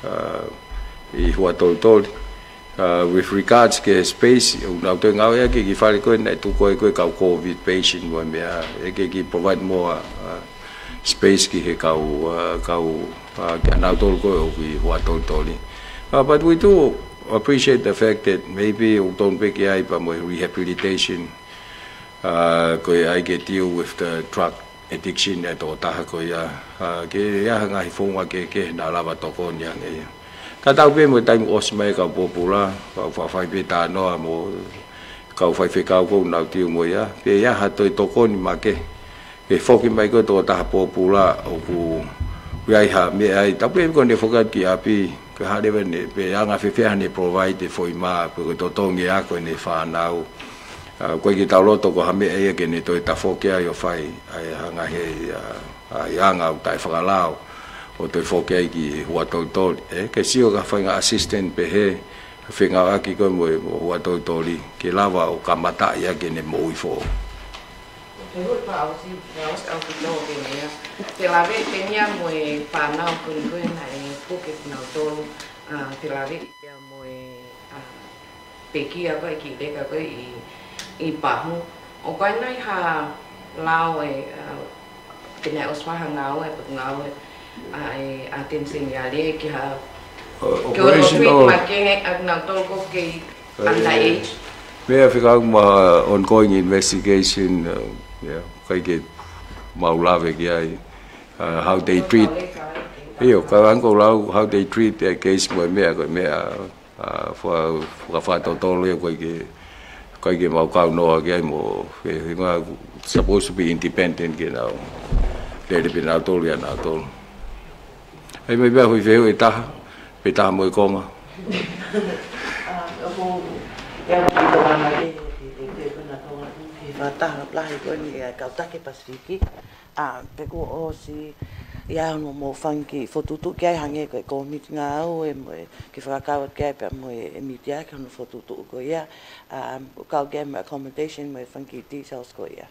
ʻa, ʻi Huatolitoli. ʻA, with regards ki he space, ʻoku nau toe ngāueʻaki e kiʻi fale ko ē naʻe tuku ai ko ē kau COVID patient mo e meʻa, ʻe ke kiʻi provide more, ʻa, space ki he kau, ʻa, kau, ʻa, kia nautolu ko ē ʻoku ʻi Huatolitoli. ʻA, but we do appreciate the fact that maybe ʻoku totonu pē ke ʻi ai pea mo e rehabilitation, ʻa, ko e ʻai ke deal with the drug addiction ʻa e tokotaha ko ia, ʻa, ke ʻi ai ha ngaahi founga kehekehe naʻa lava tokoni ange ia. Tatau pē mo e taimi ʻosi mai e kau pōpula, kau faifai pē tānoa mo e kau faifekau ʻoku nau deal mo ia, pe ʻi ai ha toe tokoni makehe. Ke foki mai ko e tokotaha pōpula ʻoku ʻi ai ha meʻa ai, tapu pē ko ʻene foki atu ki ʻapi, ko e hā leva ʻene, pe anga fēfē haʻane provide e foʻi mā, pe ko e totongi ako ʻene fānau. ʻA, ʻoku ʻikai ke tau loto ko ha meʻa ia ke ne toe tafoki ai ʻo fai, ʻa e hanga he, ʻa, ʻa e anga ʻoku taʻefakalao, ʻo toe foki ai ki Huatolitoli. ʻE, ke sio ki ha faʻahinga assistant pehē, fengāueʻaki ko ē mo, mo Huatolitoli, ke lava ʻo kamataʻi ʻaki ʻene moʻui foʻou. Te hui pa au si, pa au si au ki tō ke mea. Te lave te mea mo e fānau ko eni ko ē naʻe puke kinautolu, ʻa, te lave ʻi pea mo e, ʻa, pekia ko ē ki leka ko ē ʻi, ʻi Pahu. ʻOku ʻi ai nai ha lao ʻe, ʻa, te ne ʻosi fai ha ngāue, pe ngāue, ʻa, ʻe, ʻa Teniseni ʻAle ki ha, ʻo, ke ono treat operational makehe ʻa kinautolu ʻoku kei underage. Meʻa fekauʻaki mo e ongoing investigation, ʻa, yeah, ʻikai ke mau lave ki ai, ʻa, how they treat. ʻIo, ka ango lau, how they treat a case mo e meʻa, ko e meʻa, ʻa, faka-, fakafaitotolo ia ʻoku ʻikai ke, ʻikai ke mau kau noa ki ai mo, he, he ngā supposed to be independent ke nau lele pē nautolu ia nautolu. ʻAi mai pea hui fehuʻi ʻe taha, pe taha mo e konga. ʻA, ʻoku, ia, ʻoku ʻi Tonga ke, ke, ke, ke, ko na Tonga, he fakataha lahi ko eni ʻa e kau taki Pasifiki. ʻA, pe kuo ʻosi ia hono mo fanga kiʻi fokotuʻutuʻu ki ai hangē ko e kōmiti ngāue mo e kiʻi fakakau ki ai pea mo e mītia ki hono fokotuʻutuʻu ko ia, ʻa, kau ki ai mo e accommodation mo e fanga kiʻi details ko ia.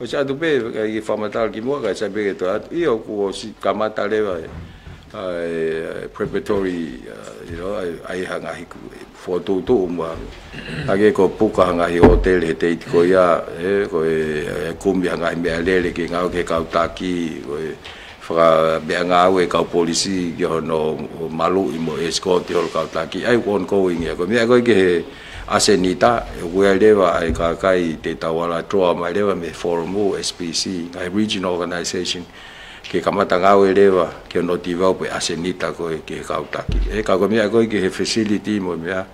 ʻOsi atu pē, ʻikai ke fakamatala kimuʻa, kae sai pē ke toe atu. ʻIo, kuo ʻosi kamata leva e, ʻa, e, e preparatory, ʻa, you know, ʻa, ʻa e hanga hiku, fokotuʻutuʻu mo e hangē ko e puka ha ngaahi hōtele he teiti ko ia, ʻe, ko e, ʻe kumi ha ngaahi meʻalele ke ngāue ki he kau taki, ko e fakameʻangāue e kau polisi ki hono maluʻi mo escort holo kau taki. ʻAi, ʻoku ongoing ia. Ko e meʻa ko ē ki he ʻasenita, ʻe ʻoku ʻi ai leva ʻa e kakai te tau ala draw mai leva mei he forum ʻo e S P C, ngaahi regional organization, ke kamata ngāue leva ki hono develop e ʻasenita ko ē ki he kau taki. ʻE, ka ko e meʻa ko ē ki he facility mo e meʻa,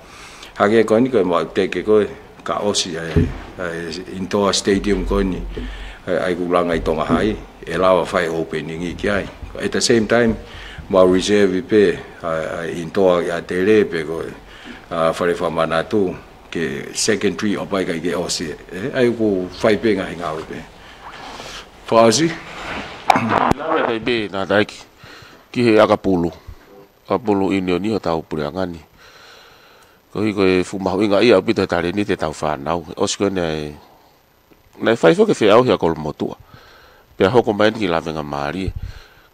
hangē ko eni ko e mau teke ko ē, ka ʻosi ʻa e, ʻa e indoor stadium ko eni, ʻa e, ʻa e kulanga ʻi Tonga Hai, ʻe lava fai opening ki ai. At the same time, mau reserve pē, ʻa e, ʻa e indoor ʻi ʻAtele pe ko e, ʻa, fale fakamanatu, ke secondary ʻo pea ʻikai ke ʻosi, ʻe, ʻai ʻoku fai pē ngaahi ngāue pē. Fakaʻosi? Lave pē, pē, Nataiki, ki he ʻakapulu. ʻAkapulu ʻiunioni hotau puleʻanga ni. Koeʻuhi ko e fuʻu mahuʻinga ia ʻaupito e talēniti ʻetau fānau. ʻOsi ko ē naʻe, naʻe fai foki e feʻauhi ʻa Kolomotuʻa. Pea hoko mai eni ki he lavengamālie.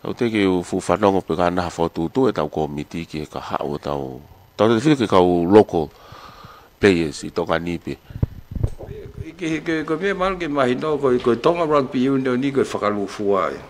Kau teʻeki ke u fuʻu fanongo pe ko e hā ha fokotuʻutuʻu ʻetau kōmiti ki he kahaʻu ʻo tau, tau te fili ke kau local players ʻi Tonga ni pē. Ke, ke, ko e meʻa malu ke mahino ko e, ko e Tonga Rugby Union ni ko e fakalūkufua ia.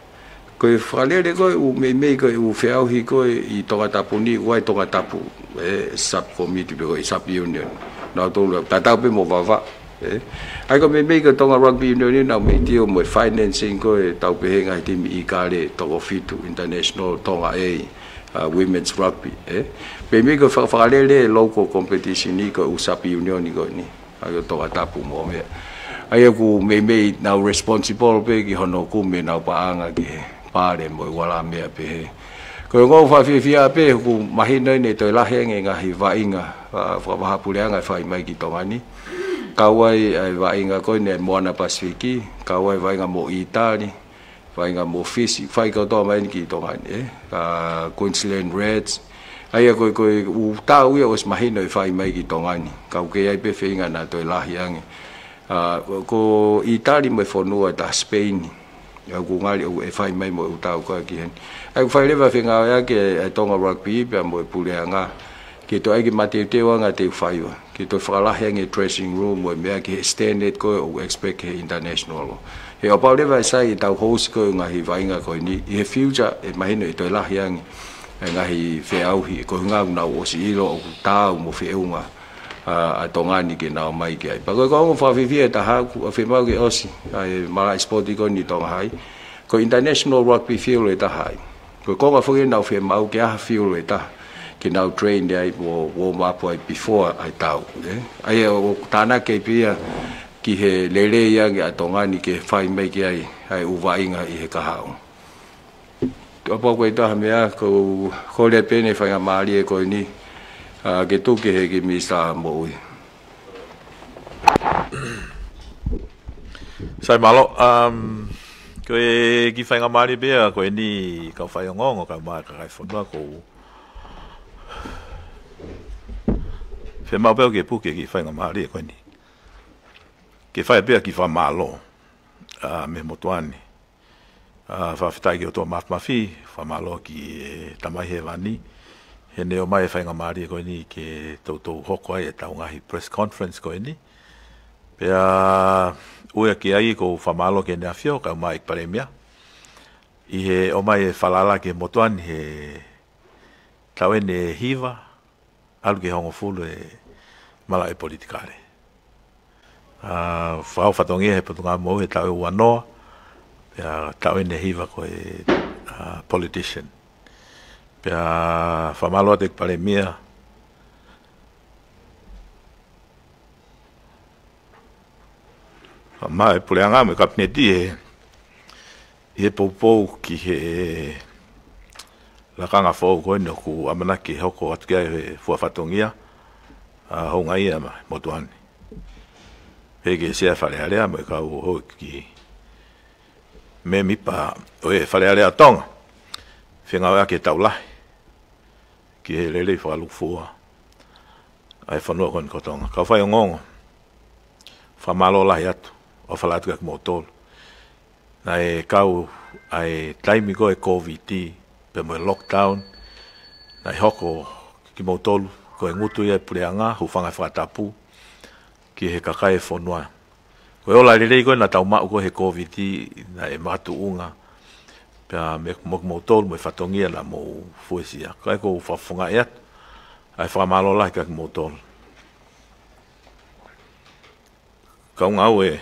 Ko e fakalele ko ē ʻoku meimei ko e ʻoku feʻauhi ko ē ʻi Tongatapu ni, ʻoku ʻi ai Tongatapu, ē, subcommittee pe ko e sub-union. Nautolu tatau pē mo Vavaʻu, ē. ʻA ia ko e meimei ko e Tonga Rugby Union ni naʻa mei tio mo e financing ko ē tau pehē ngaahi timi ʻIkale toko fitu international Tonga A, uh, women's rugby, ē. Meimei ko e faka-, fakalele local competition ni ko e ʻū sub-union ni ko eni. ʻA ia ʻo Tongatapu mo meʻa. ʻA ia ʻoku meimei nau responsible pē ki hono kumi ʻenau paʻanga ki he pale mo e ua la meʻa pehē. Ko e ongo fakafiefia pē ʻoku mahino ʻene toe lahi ange ngaahi vaʻinga, ʻa, fakavahaʻapuleʻanga ʻe fai mai ki Tonga ni. Kau ai ʻa e vaʻinga ko eni Moana Pasifiki, kau ai vaʻinga mo ʻItali, vaʻinga mo Fisi, fai kotoa mai eni ki Tonga ni, ē? Ka Queensland Reds. ʻA ia ko e, ko e ʻū tau ia ʻosi mahino ʻe fai mai ki Tonga ni. Kau kei ʻi ai pē feinga naʻa toe lahi ange. ʻA, ko ʻItali mo e fonua ʻe taha Spain. ʻA ia ʻoku ngali ʻoku ʻe fai mai mo e ʻū tau ko ē ki heni. ʻA ia ʻoku fai leva fengāueʻaki ʻa e Tonga Rugby pea mo e puleʻanga. Ke toe ʻai ke mateuteu ange ʻa e teu faiva. Ke toe fakalahi ange dressing room mo e meʻa ki he standard ko ē ʻoku expect he international. He ʻo pau leva ʻe sai ʻetau host ko ē ngaahi vaʻinga ko eni. ʻI he future ʻe mahino ʻe toe lahi ange ʻa e ngaahi feʻauhi. Ko e ngaahi nau ʻosi ʻilo ʻoku tau mo feʻunga ʻa, ʻa Tonga ni ke nau mai ki ai. Pea ko e ongo fakafiefia ʻe taha ʻoku fiemaʻu ke ʻosi ʻa e malaʻe sipoti ko eni Tonga Hai. Ko e international rugby field ʻe taha ai. Ko e konga foki ʻenau fiemaʻu ke ʻai ha field ʻe taha. Ke nau train ai mo warm up ai before ʻa e tau, ē? ʻA ia ʻoku tānaki pē ia ki he lelei ange ʻa Tonga ni ke fai mai ki ai ʻa e ʻū vaʻinga ʻi he kahaʻu. Tuʻa pau ko e taha meʻa, ko, ko e pehē ni faingamālie ko eni, ʻa, ke tuku ki he kiʻi Minisitā Moʻui. Sai mālō, um, ko e kiʻi faingamālie pē ia ko eni kau faiongoongo, kau mai kakai fonua ʻoku ou fiemaʻu pē ʻoku ke puke kiʻi faingamālie ko eni. Ke fai pē ia kiʻi fakamālō, ʻa, mei he motuʻa ni. ʻA, fakafetaʻi ki he ʻOtua Mafimafi, fakamālō ki he Tamai Hēvani, heʻene ʻomai e faingamālie ko eni ke toutou hoko ai ʻetau ngaahi press conference ko eni. Pea ʻoku ʻi ai ʻeku fakamālō ki Heʻene ʻAfio, kau mai ʻEiki Palēmia, ʻi he ʻomai e falala ki he motuʻa ni he taʻu eni ʻe hiva, ʻalu ki he hongofulu e malaʻe politikale. ʻA, fakahoko fatongia he Potungāue Moʻui he taʻu ʻe ua noa, pea taʻu eni ʻe hiva ko e, ʻa, politician. Pea fakamālō atu ki he Palēmia, ʻa, mo e puleʻanga mo e Kapineti ʻi he, ʻi he poupou ki he lakanga foʻou ko eni ʻoku ʻamanaki ke hoko atu ki ai e fua fatongia, ʻa, houngaʻia mai motuʻa ni. Pehē ki he Sea Fale Alea mo e kau houʻeiki mēmipa ʻo e Fale Alea ʻo Tonga. Fengāueʻaki e taʻu lahi ki he lelei fakalūkufua ʻa e fonua ko eni ko Tonga. Kau faiongoongo, fakamālō lahi atu, ʻofa lahi atu kiate kimoutolu. Naʻe kau ʻa e taimi ko ē Covid, pea mo e lockdown, naʻe hoko kimoutolu ko e ngutu ia e puleʻanga, hūfanga he fakatapu ki he kakai e fonua. Ko e ola lelei ko ē naʻa tau maʻu ko ē he Covid, naʻe makatuʻunga pea mo kimoutolu mo e fatongia naʻa mou fuesia. Ka ʻoku ou fakafofongaʻi atu ʻa e fakamālō lahi kiate kimoutolu. Kau ngāue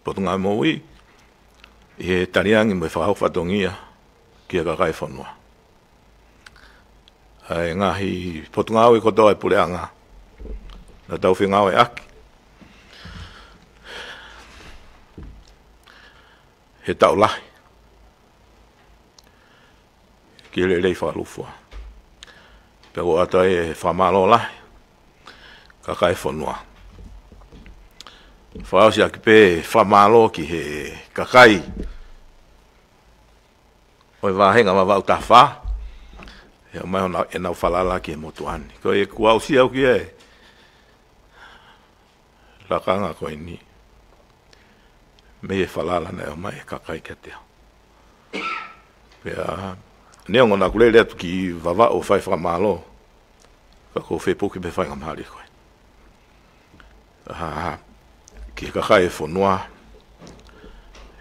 Potungāue Moʻui, ʻi he taliangi mo e fakahoko fatongia ki he kakai e fonua. ʻA e ngaahi potungāue kotoa e puleʻanga naʻa tau fengāueʻaki he taʻu lahi ki he lelei fakalūkufua. Pea ʻoku ʻoatu ai e fakamālō lahi kakai e fonua. Fakaʻosi ʻaki pē fakamālō ki he kakai ʻo e vāhenga Vavaʻu taha fā, he ʻomai honau, ʻenau falala ki he motuʻa ni. Ko e kuo aʻusia au ki he lakanga ko eni. mei he falala naʻe ʻomai ʻe he kakai kiate au. Pea neongo naʻa ku lele atu ki Vavaʻu ʻo fai fakamālō, ka ʻoku ou fepuki pē he faingamālie ko ē. ʻA, ki he kakai e fonua,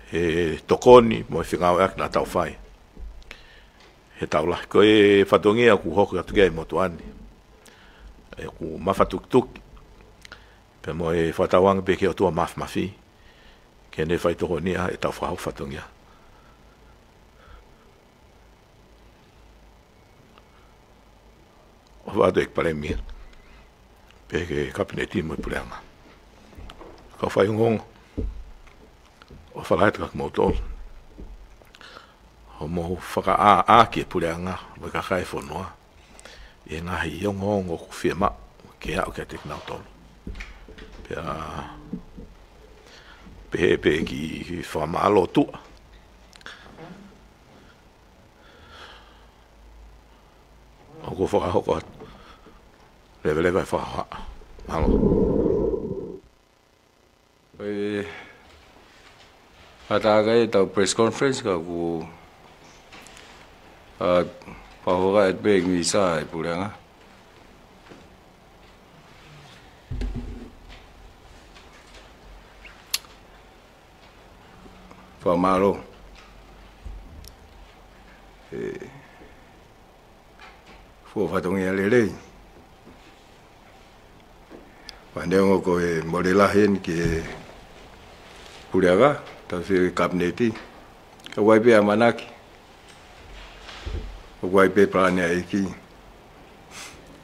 he tokoni mo e fengāueʻaki naʻa tau fai he taʻu lahi. Ko e fatongia ʻoku hoko atu ki ai e motuʻa ni, ʻoku mafatukituki, pea mo e fakatauange pē ki he ʻOtua Mafimafi ke ne fai tokonia ʻetau fakahoko fatongia. ʻOfa atu ʻEiki Palēmia, pehē ki he Kapineti mo e Puleʻanga. Kau faiongoongo, ʻofa lahi atu kiate kimoutolu hoʻomou fakaʻāʻā ki he Puleʻanga mo e kakai e fonua ʻi he ngaahi ongoongo ʻoku fiemaʻu ke aʻu kiate kinautolu. Pea pehē pē ki he fakamālō tuʻa ʻoku fakahoko atu. Leveleva e fakahohaʻa. Mālō. ʻE, ʻatā ʻetau press conference ka ʻoku, ʻa, fakahoko atu pē ʻe he Minisitā e Puleʻanga. Fakamālō. ʻE, fuofua fatongia lelei. Pea neongo ko e mole lahi eni ki he Puleʻanga, tautefito ki he Kapineti, ka ʻoku ʻi ai pē ʻamanaki, ʻoku ʻi ai pē palani ʻa e ʻEiki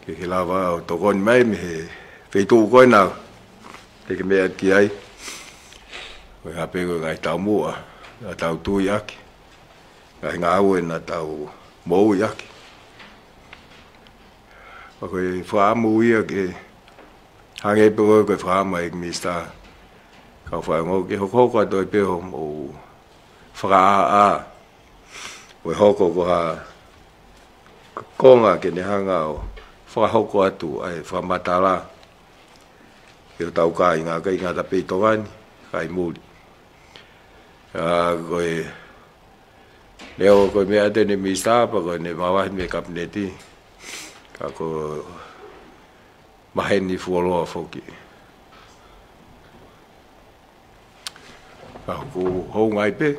ke ke lava ʻo tokoni mai mei he feituʻu ko ena te ke meʻa ki ai. Ko e hā pē ko e ngaahi taumuʻa naʻa tau tui ʻaki, ngaahi ngāue naʻa tau moʻui ʻaki. Pea ko e fakaʻamu ia ke hangē pē ko e, ko e fakaʻamu ʻa e Minisitā, kau faiongoongo, ke hokohoko atu ai pē hoʻomou fakaʻāʻā, ʻo hoko ko ha konga ke ne hanga ʻo fakahoko atu ʻa e fakamatala ki hotau kāinga, ʻikai ngata pē ʻi Tonga ni, kae muli. ʻA, ko e, neongo ko e meʻa atu eni e Minisitā, pea ko ʻene mavahe mei he Kapineti, ka ko e maheni fuoloa foki. Ka ʻoku hounga ai pē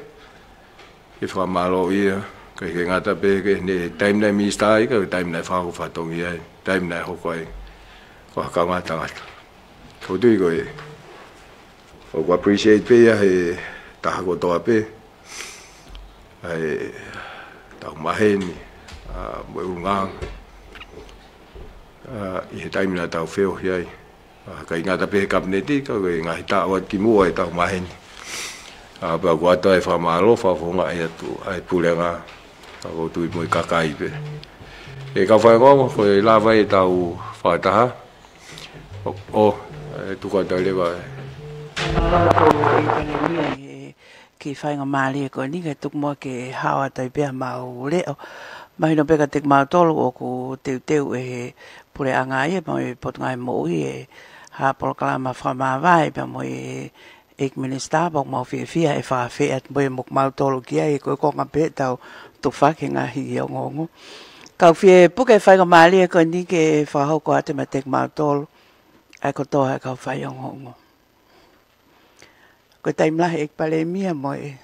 ke fakamālō ia, ʻikai ke ngata pē ki heʻene taimi naʻe Minisitā ai, ka ko e taimi naʻe fakahoko fatongia ai, taimi naʻe hoko ai ko ha kaungā tangata. ʻOku ou tui ko e, ʻoku appreciate pē ia ʻe he taha kotoa pē ʻa ʻetau maheni, ʻa, mo e ʻulungaanga, ʻa, ʻi he taimi naʻa tau feohi ai. ʻA, ʻikai ngata pē he Kapineti, ka ko e ngaahi taʻu atu kimuʻa ʻetau maheni. ʻA, pea ʻoku ʻoatu ai e fakamālō fakafofongaʻi atu ʻa e Puleʻanga, ka ʻoku ou tui mo e kakai pē. ʻE kau faiongoongo, ko e lava ʻetau fakataha. ʻO, ʻo, ʻe tuku atu ai leva ē. Mālō ʻEiki Palēmia, ʻe, ki he faingamālie ko eni ke tuku muʻa ke hao atu ai pē haʻamau leʻo. Mahino pē kiate kimautolu ʻoku teuteu ʻe he Puleʻanga ia mo e Potungāue Moʻui ʻa e polokalama fakamāvae pea mo e ʻEiki Minisitā, pea ʻoku mau fiefia he fakafeʻiloaki mo kimautolu ki ai, ko e konga pē ʻetau tufaki he ngaahi ongoongo. Kau fie puke e faingamālie ko eni ke fakahoko atu meiate kimautolu ʻa e kotoa ʻa e kau faiongoongo. Ko e taimi lahi ʻEiki Palēmia mo e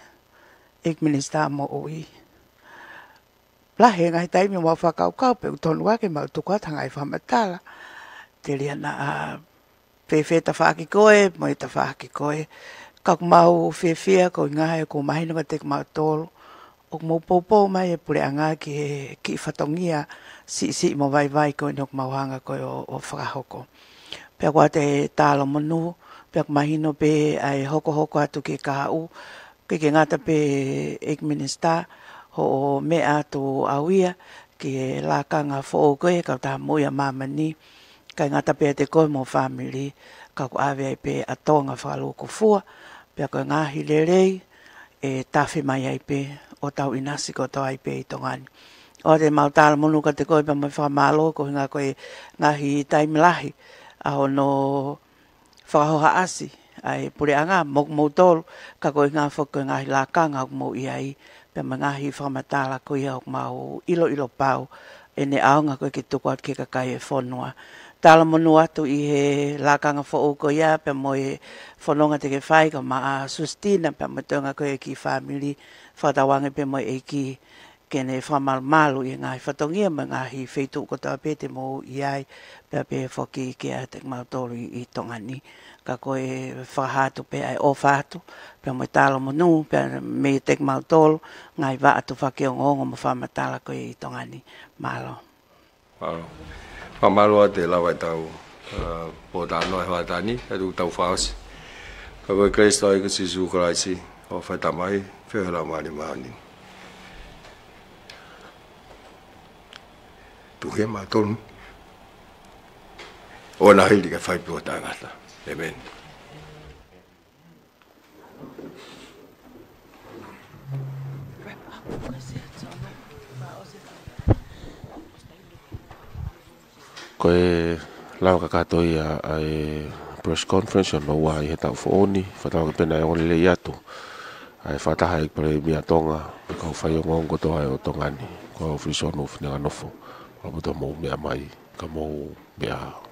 ʻEiki Minisitā Moʻui. Lahi e ngaahi taimi ʻoku mau fakakaukau pe ʻoku tonu ā ke mau tuku atu ha ngaahi fakamatala. Telia naʻa fēfē tafaʻaki ko ē mo e tafaʻaki ko ē. Ka ʻoku mau fiefia koeʻuhi he ʻoku mahino kiate kimautolu ʻoku mou poupou mai e Puleʻanga ki he kiʻi fatongia siʻisiʻi mo vaivai ko eni ʻoku mau hanga ko ē ʻo, ʻo fakahoko. Pea ʻoku ʻoatu e talamonū, pea ʻoku mahino pē ʻa e hokohoko atu ki he kahaʻu, ʻikai ke ngata pē ʻEiki Minisitā, hoʻo meʻa atu ʻau ia ki he lakanga foʻou ko ē Kautaha Moʻui ʻa Māmani, ʻikai ngata pē ʻiate koe mo e fāmili, ka ʻoku ʻave ai pē ʻa Tonga fakalūkufua, pea ko e ngaahi lelei ʻe tafe mai ai pē ʻo tau ʻinasi kotoa ai pē ʻi Tonga ni. ʻOatu ʻemau talamonū kiate koe pea mo e fakamālō koeʻuhi ko e ngaahi taimi lahi ʻa hono fakahohaʻasi ʻa e puleʻanga mo kimoutolu, ka ko e ngaahi foki ko e ngaahi lakanga ʻoku mou ʻi ai, pea mo e ngaahi fakamatala ko ia ʻoku mau ʻiloʻilo pau ʻene ʻaonga ko ē ke tuku atu ki he kakai e fonua. Talamonū atu ʻi he lakanga foʻou ko ia, pea mo e fononga te ke fai ka maʻa Sustina, pea mo e toenga ko ē ki fāmili, fakatauange pē mo e ʻEiki ke ne fakamalumalu ʻi he ngaahi fatongia mo e ngaahi feituʻu kotoa pē te mou ʻi ai, pea pehē foki kiate kimautolu ʻi, ʻi Tonga ni. Ka ko e fakahā atu pē ʻa e ʻofa atu, pea mo e talamonū, pea meiate kimautolu, ngaahi vaʻa tufaki ongoongo mo fakamatala ko ē ʻi Tonga ni. Mālō. Mālō. Fakamālō atu e lava ʻetau, ā, pōtalanoa he hoʻatā ni, ʻa ʻetau fakaʻosi. Ka ko e kelesi ʻa e ʻEiki ko Sīsū Kalaisi, ʻofa ʻa e Tamai, feohi ʻa e Laumālie Māʻoniʻoni. Tuku ke mau tonu. ʻO na hili ke fai pē ʻo taʻengata. ʻĒmeni. Ko e lava kakato ia ʻa e press conference ʻo ua ʻi he taʻu foʻou ni, fakatauange pē naʻe ongoongolelei atu ʻa e fakataha ʻa e Palēmia Tonga mo e kau faiongoongo kotoa ʻo Tonga ni, ko Filisonu Fineʻanganofo, ʻaupito mou meʻa mai, ka mou meʻa